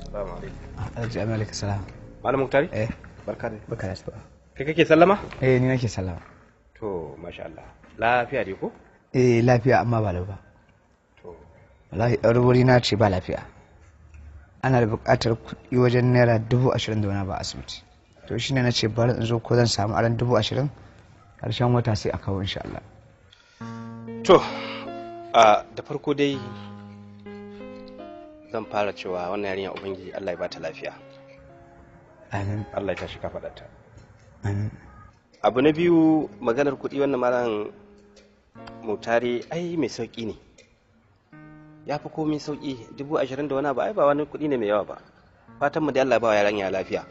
Assalamu alaikum. Alhaji Amalika salam. Malam Muktari? Eh. Barka dai. Barka da asuba. Kai kake sallama? Eh ni nake sallama. To masha Allah. Lafiya dai ko? Eh lafiya amma ba lau ba. To. Wallahi ɗan wuri na ce ba lafiya. Ana da buƙatar kuɗi wajen naira 20,000 da wani ba asibiti. To shine na ce bari in zo ko zan samu aran 20,000 ƙarshen wata sai a kawo insha Allah. To da farko dai zan fara cewa wannan yarinya Ubangiji Allah ya bata lafiya. Amin. Allah ya tashi kafaɗarta. Amin. Abu na biyu maganar kuɗi wannan malam Mutari ai mai sauƙi ne. Ya fi komai sauƙi 20,000 da wani abu ai ba wani kuɗi ne mai yawa ba. Fatan mu dai Allah ya ba wa yarinya lafiya.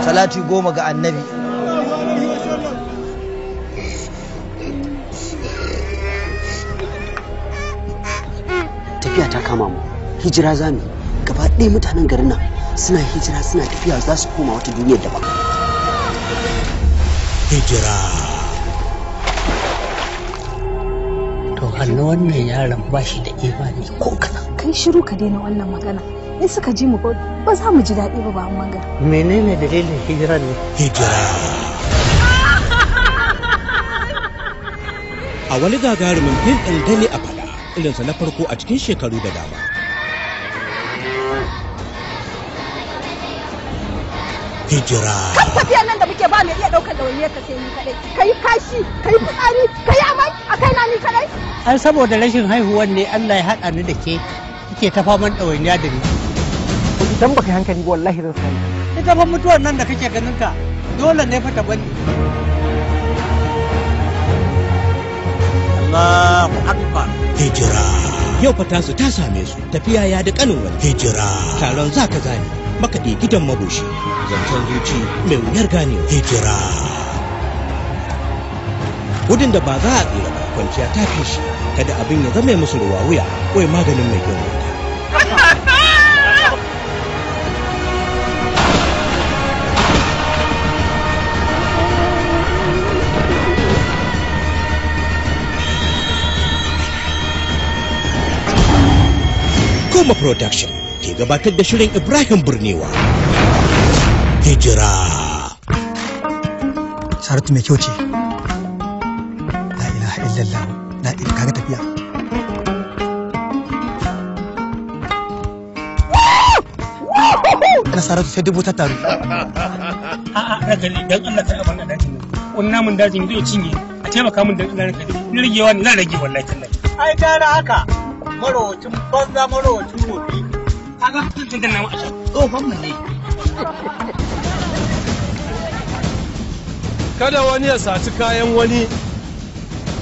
Salati 10 ga annabi. Tafiya ta kama mu, hijira za mu yi. Gaba ɗaya mutanen garin nan suna hijira suna tafiya za su koma wata duniyar daban. Hijira. Hannu wannan yaron ba shi da imani ko kaɗan. Kai shiru ka daina wannan magana. In suka ji mu ba za mu ji daɗi ba ba manga. Menene dalilin hijirar ne? Hijira. A wani gagarumin fim ɗin gani a fada irinsa na farko a cikin shekaru da dama. Hijira. Kan tafiyan nan da muke ba mai iya ɗaukar ɗawainiyar ka sai ni kaɗai. Ka yi kashi, ka yi fitsari, ka yi amai a kaina ni kaɗai. Ai saboda rashin haihuwan ne Allah ya haɗa ni da ke kike ta faman ɗawainiya da ni. Idan baka yi hankali ba wallahi zan sani. Ita fa mutuwar nan da kake ganin ta dole ne fa ta bani. Allahu Akbar. Hijira. Yau fa tasu ta same su tafiya ya da kanin wani. Hijira. Taron zaka zane makaɗi gidan mabushi. Zancen zuci mai wuyar ganewa. Hijira. Gudun da ba za a tsira ba kwanciya ta fi shi kada abin ya zame musu ruwa wuya wai maganin mai kyau wuta. Koma Production ke gabatar da shirin Ibrahim Burnewa. Hijira. Saratu mai kyau ce. La ilaha illallah. La ilaha kaga tafiya. Ana Saratu sai dubu ta taru. A'a ranka ne dan Allah kai abin a dajin nan. Wani namun dajin zai cinye a taimaka min dan Allah ranka ne. Ni ragewa ne zan rage wallahi tallahi. Ai gara haka marowacin banza marowacin wofi. Kaga tun da namu a sha. Tsohon mu ne. Kada wani ya saci kayan wani,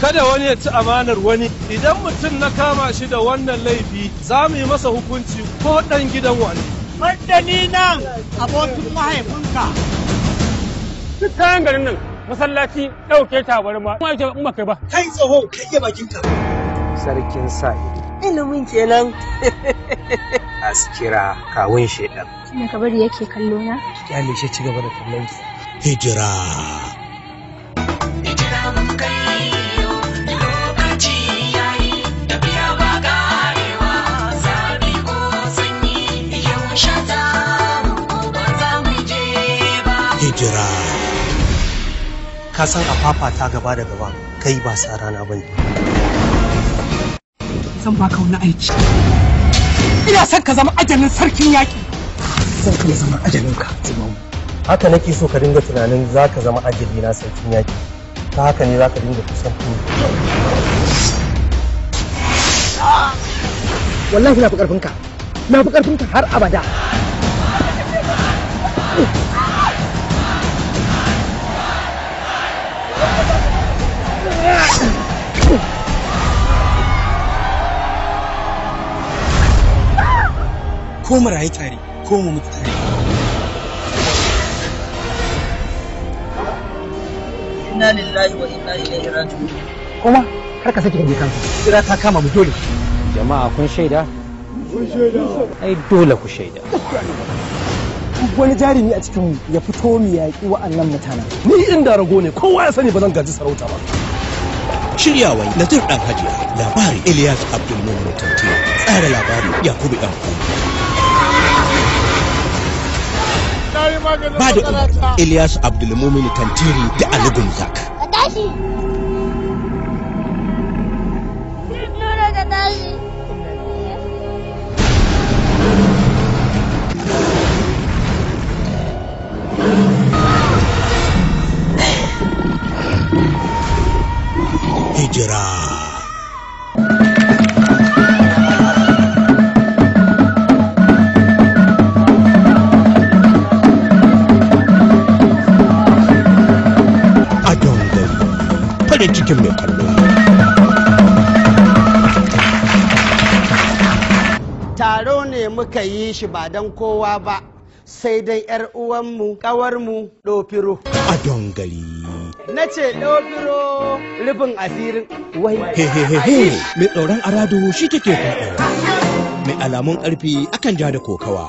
kada wani ya ci amanar wani. Idan mutum na kama shi da wannan laifi, za mu yi masa hukunci ko ɗan gidan wani. Madani nan abokin mahaifinka. Duk kayan garin nan masallaci ɗauke tabarma. Kuma ake in ba kai ba. Kai tsoho kai iya bakinka. Sarkin sa ido. Ilimin kenan. Askira kawun shedan. Tunda ka bari yake kallo na. Kyale shi ci gaba da kallon ki. Hijira. Hijira mun kai lokaci yayi tafiya ba karewa zafi ko sanyi yau shata ko ba za mu je ba. Hijira. Ka san a fafata gaba da gaba kai ba sa rana bane. Zan baka wani aiki. Ina son ka zama ajalin sarkin yaƙi. Zan iya zama ajalinka. Haka nake so ka dinga tunanin za ka zama ajali na sarkin yaƙi. Ta haka ne za ka dinga kusanto. Wallahi na fi ƙarfinka. Na fi ƙarfinka har abada. Ko mu rayu tare ko mu mutu tare. Inna lillahi wa inna ilaihi raji'un. Kuma kar ka sake ka je kansa. Jira ta kama mu dole. Jama'a kun shaida? Ai dole ku shaida. Duk wani jarumi a cikin mu ya fito mu yaƙi wa'annan mutanen. Ni inda rago ne kowa ya sani ba zan gaji sarauta ba. Shiryawan Nazir ɗan Hajiya, labari Ilyas Abdulmumin Tantiya, tsara labari Yakubu ɗan Koma. Ba da umarni Ilyas Abdulmumin Tantiri da Ali Gumzak. Ka tashi! Nura ka tashi! Hijira. Adon gari, farin cikin mai kallo. Taro ne muka yi shi ba don kowa ba, sai dai 'yar uwanmu, ƙawarmu, ɗofiro. Adon gari. Na ce ɗofiro rufin asirin. Wai. He he he he, mai tsoron arado shi take faɗawa. Mai alamun ƙarfi akan ja da kokawa.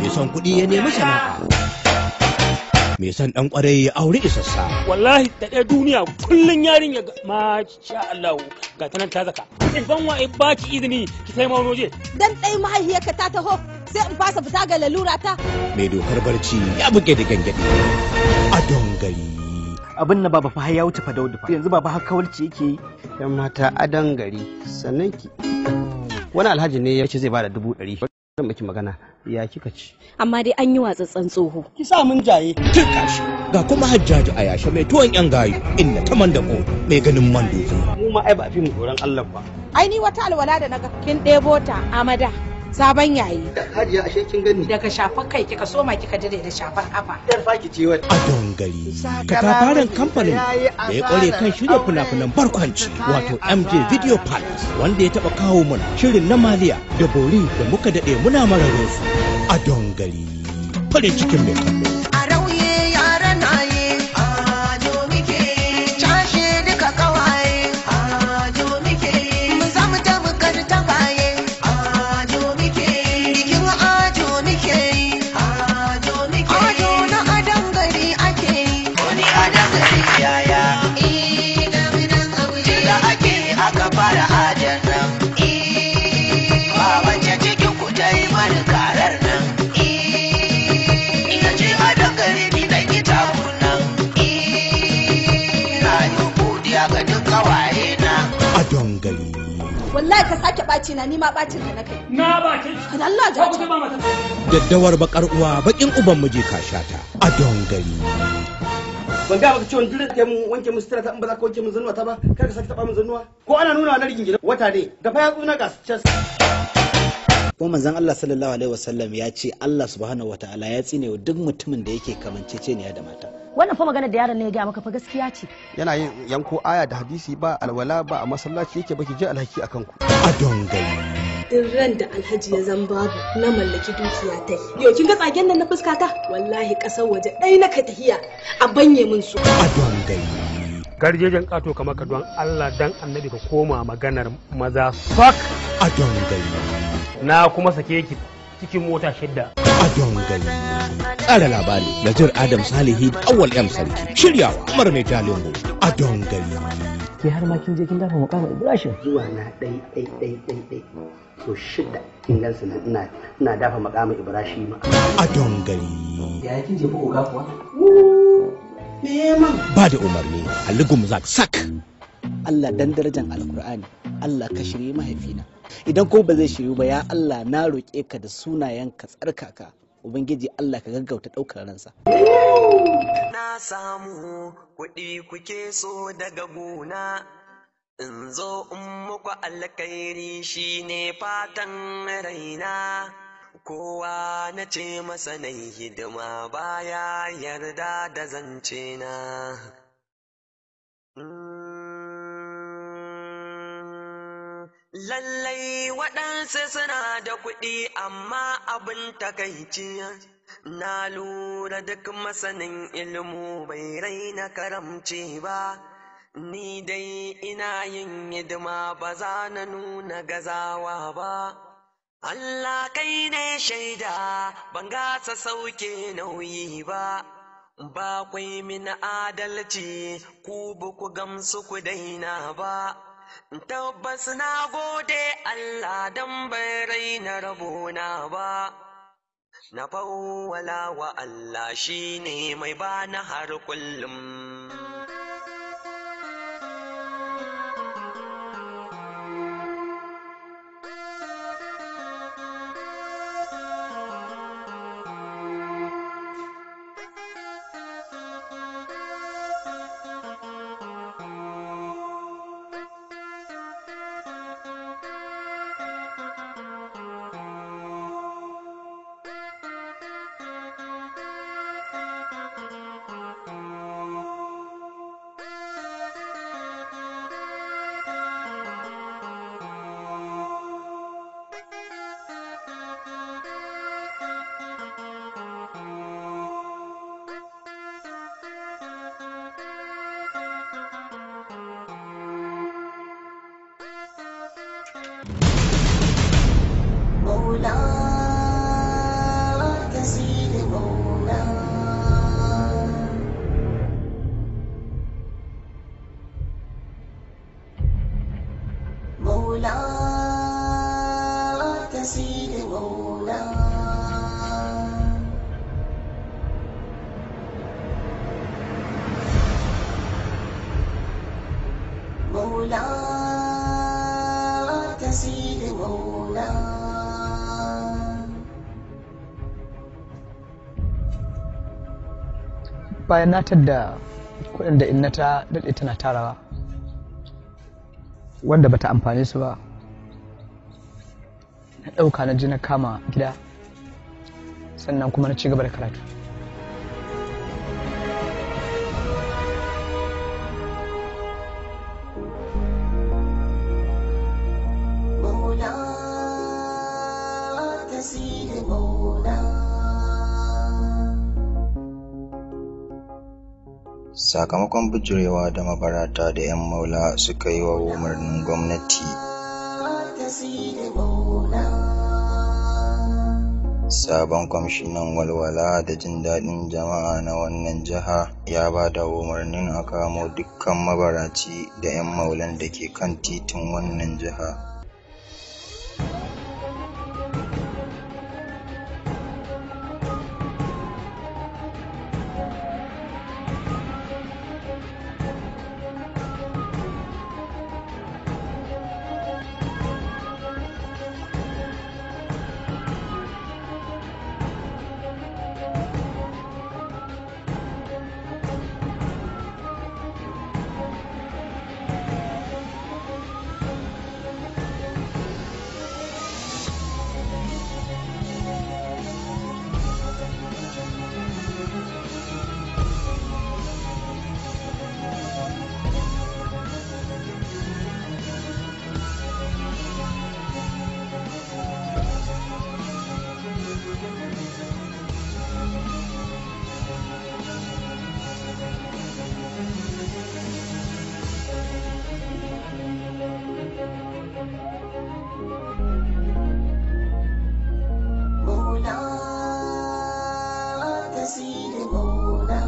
Mai son kuɗi ya nemi sana'a. Mai son dan kwarai ya aure isassa. Wallahi da ɗaya duniya kullun yarinya ma sha Allah ga ta nan ta zaka. Ban wa ba ki izini ki sai ma waje. Dan ɗai mahaifiyarka ta taho sai in fasa fita ga lalura ta. Mai dokar barci ya buge da gangadi. Adon gari. Abin na baba fa har ya wuce fa Daudu fa. Yanzu baba har kawalci yake yi. Yan mata adon gari sannan ki. Wani alhaji ne ya ce zai bada 100,000. Zan miki magana ya kika ci. Amma dai an yi watsatsen tsoho. Ki sa mun jaye. Turkashi ga kuma Hajjaju a yashe mai tuwon yan gayu inda ta mandako mai ganin man dutse. Mu ma ai ba a fi mu tsoron Allah ba. Ai ni wata alwala da naga kin ɗebo ta amada sabon yayi. Hajiya ashe kin gani. Daga shafar kai kika soma kika jire da shafar kafa. Yar faki ce wata. Adon gari. Katafaren kamfanin da ya kware kan shirya fina-finan barkwanci wato MJ Video Palace wanda ya taba kawo mana shirin na maliya da bori da muka daɗe muna mararo su. Adon gari. Farin cikin mai kallo. A rauye yara na ye, ajo muke, cashe duka kawaye, ajo muke, mu za mu ta mukar tabaye, ajo muke, bikin ajo muke, ajo muke, ajo na adon gari ake yi, wani adon gari yaya, da ake aka fara ajan nan, baban cikin ku ta yi mana karar nan. Ina ce adon gari ni na gita nan. Na yi godiya ga duk kawaye na. Adon gari. Wallahi ka sake ɓaci na ni ma ɓacin ka na kai. Na bace. Ka Allah ja. Daddawar bakar uwa bakin uban miji ka shata. Adon gari. Ban ga baka cewa duk da mun wanke mun sutura ta in ba za ka wanke mun zannuwa ta ba kar ka sake taba mun zannuwa ko ana nuna na rigin gidan wata ne da fa yatsu na gas cas. Kuma manzon Allah sallallahu alaihi wasallam ya ce Allah subhanahu wataala ya tsine wa duk mutumin da yake kamanceceniya da mata. Wannan fa magana da yaron ne ya gaya maka fa gaskiya ce. Yana yin yanko aya da hadisi ba alwala ba a masallaci yake baki je alhaki akan ku. Adon gari. Duk ran da Alhaji ya zan babu na mallaki dukiya ta. Yau kin ga tsagen nan na fuskata? Wallahi kasar waje ɗai na ka tahiya a banye min su. Adon gari. Garjejen kato kamar ka don Allah dan annabi ka koma maganar maza sak. Adon gari. Na kuma sake ki cikin mota 6. Adon gari. Tsara labari Nazir Adam Salihi Awwal M Sarki. Shiryawa Umar Mai Jalingo. Adon gari. Ke har ma kin je kin dafa mukamin Ibrahim. Zuwa na ɗai ɗai ɗai ɗai ɗai. So 6 kin gansu nan ina ina dafa mukamin Ibrahim. Adon gari. Ya kin jefa oga kuwa? Neman. Ba da umarni Ali Gumzak sak. Allah dan darajan Alkur'ani Allah ka shirye mahaifina. Idan ko ba zai shiryu ba ya Allah na roƙe ka da sunayenka tsarkaka. Ubangiji Allah ka gaggauta ɗaukar ransa. Na samu kuɗi kuke so daga gona, in zo in muku alkhairi shine fatan raina. Kowa na ce masa na hidima baya yarda da zance na. Lallai waɗansu suna da kuɗi amma abin takaici na lura duk masanin ilmu bai raina karamci ba. Ni dai ina yin hidima ba za na nuna gazawa ba. Allah kai ne shaida ban gasa sauke nauyi ba. Ba kwai min adalci ku ba ku gamsu ku daina ba. Tabbas na gode Allah dan bai raina rabona ba. Na fawwala wa Allah shine mai bani har kullum. Sidi Maula. Maula ta Sidi Maula. Bayan na tadda kuɗin da inna ta daɗe tana tarawa wanda bata amfane su ba, na ɗauka na je na kama gida, sannan kuma na ci gaba da karatu. Maula ta Sidi Maula. Sakamakon bijirewa da mabarata da 'yan maula suka yi wa umarnin gwamnati, Ta Sidi Maula. sabon kwamishinan walwala da jin daɗin jama'a na wannan jiha ya ba da umarnin a kamo dukkan mabaraci da 'yan maulan da ke kan titin wannan jiha. Maula ta Sidi Maula.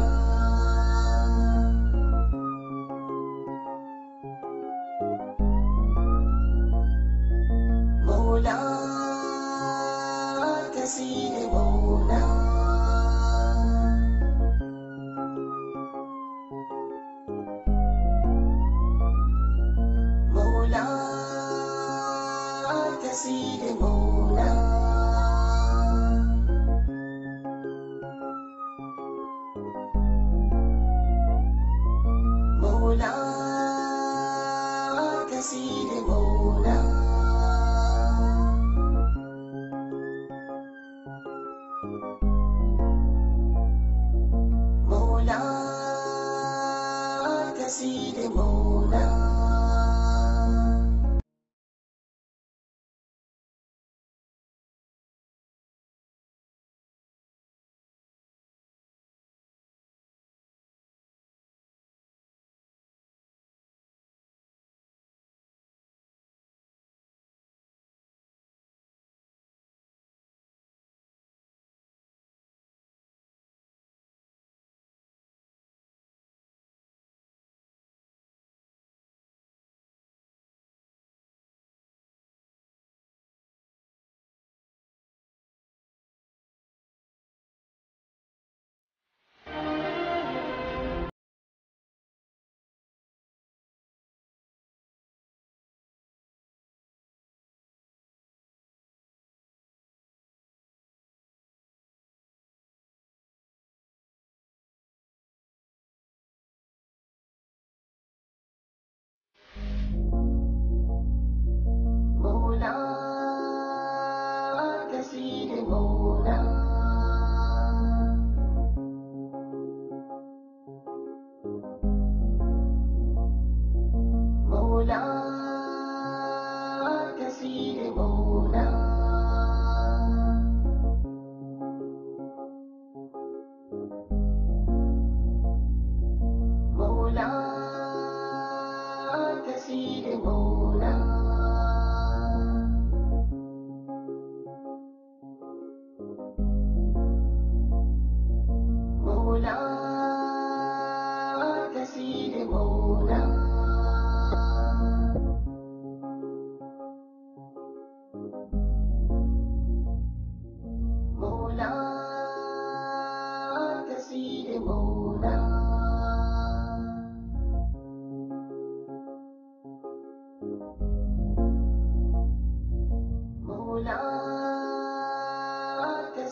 Maula ta Sidi Maula. Maula ta Sidi Maula. Maula ta Sidi Maula.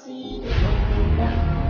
Masu yi da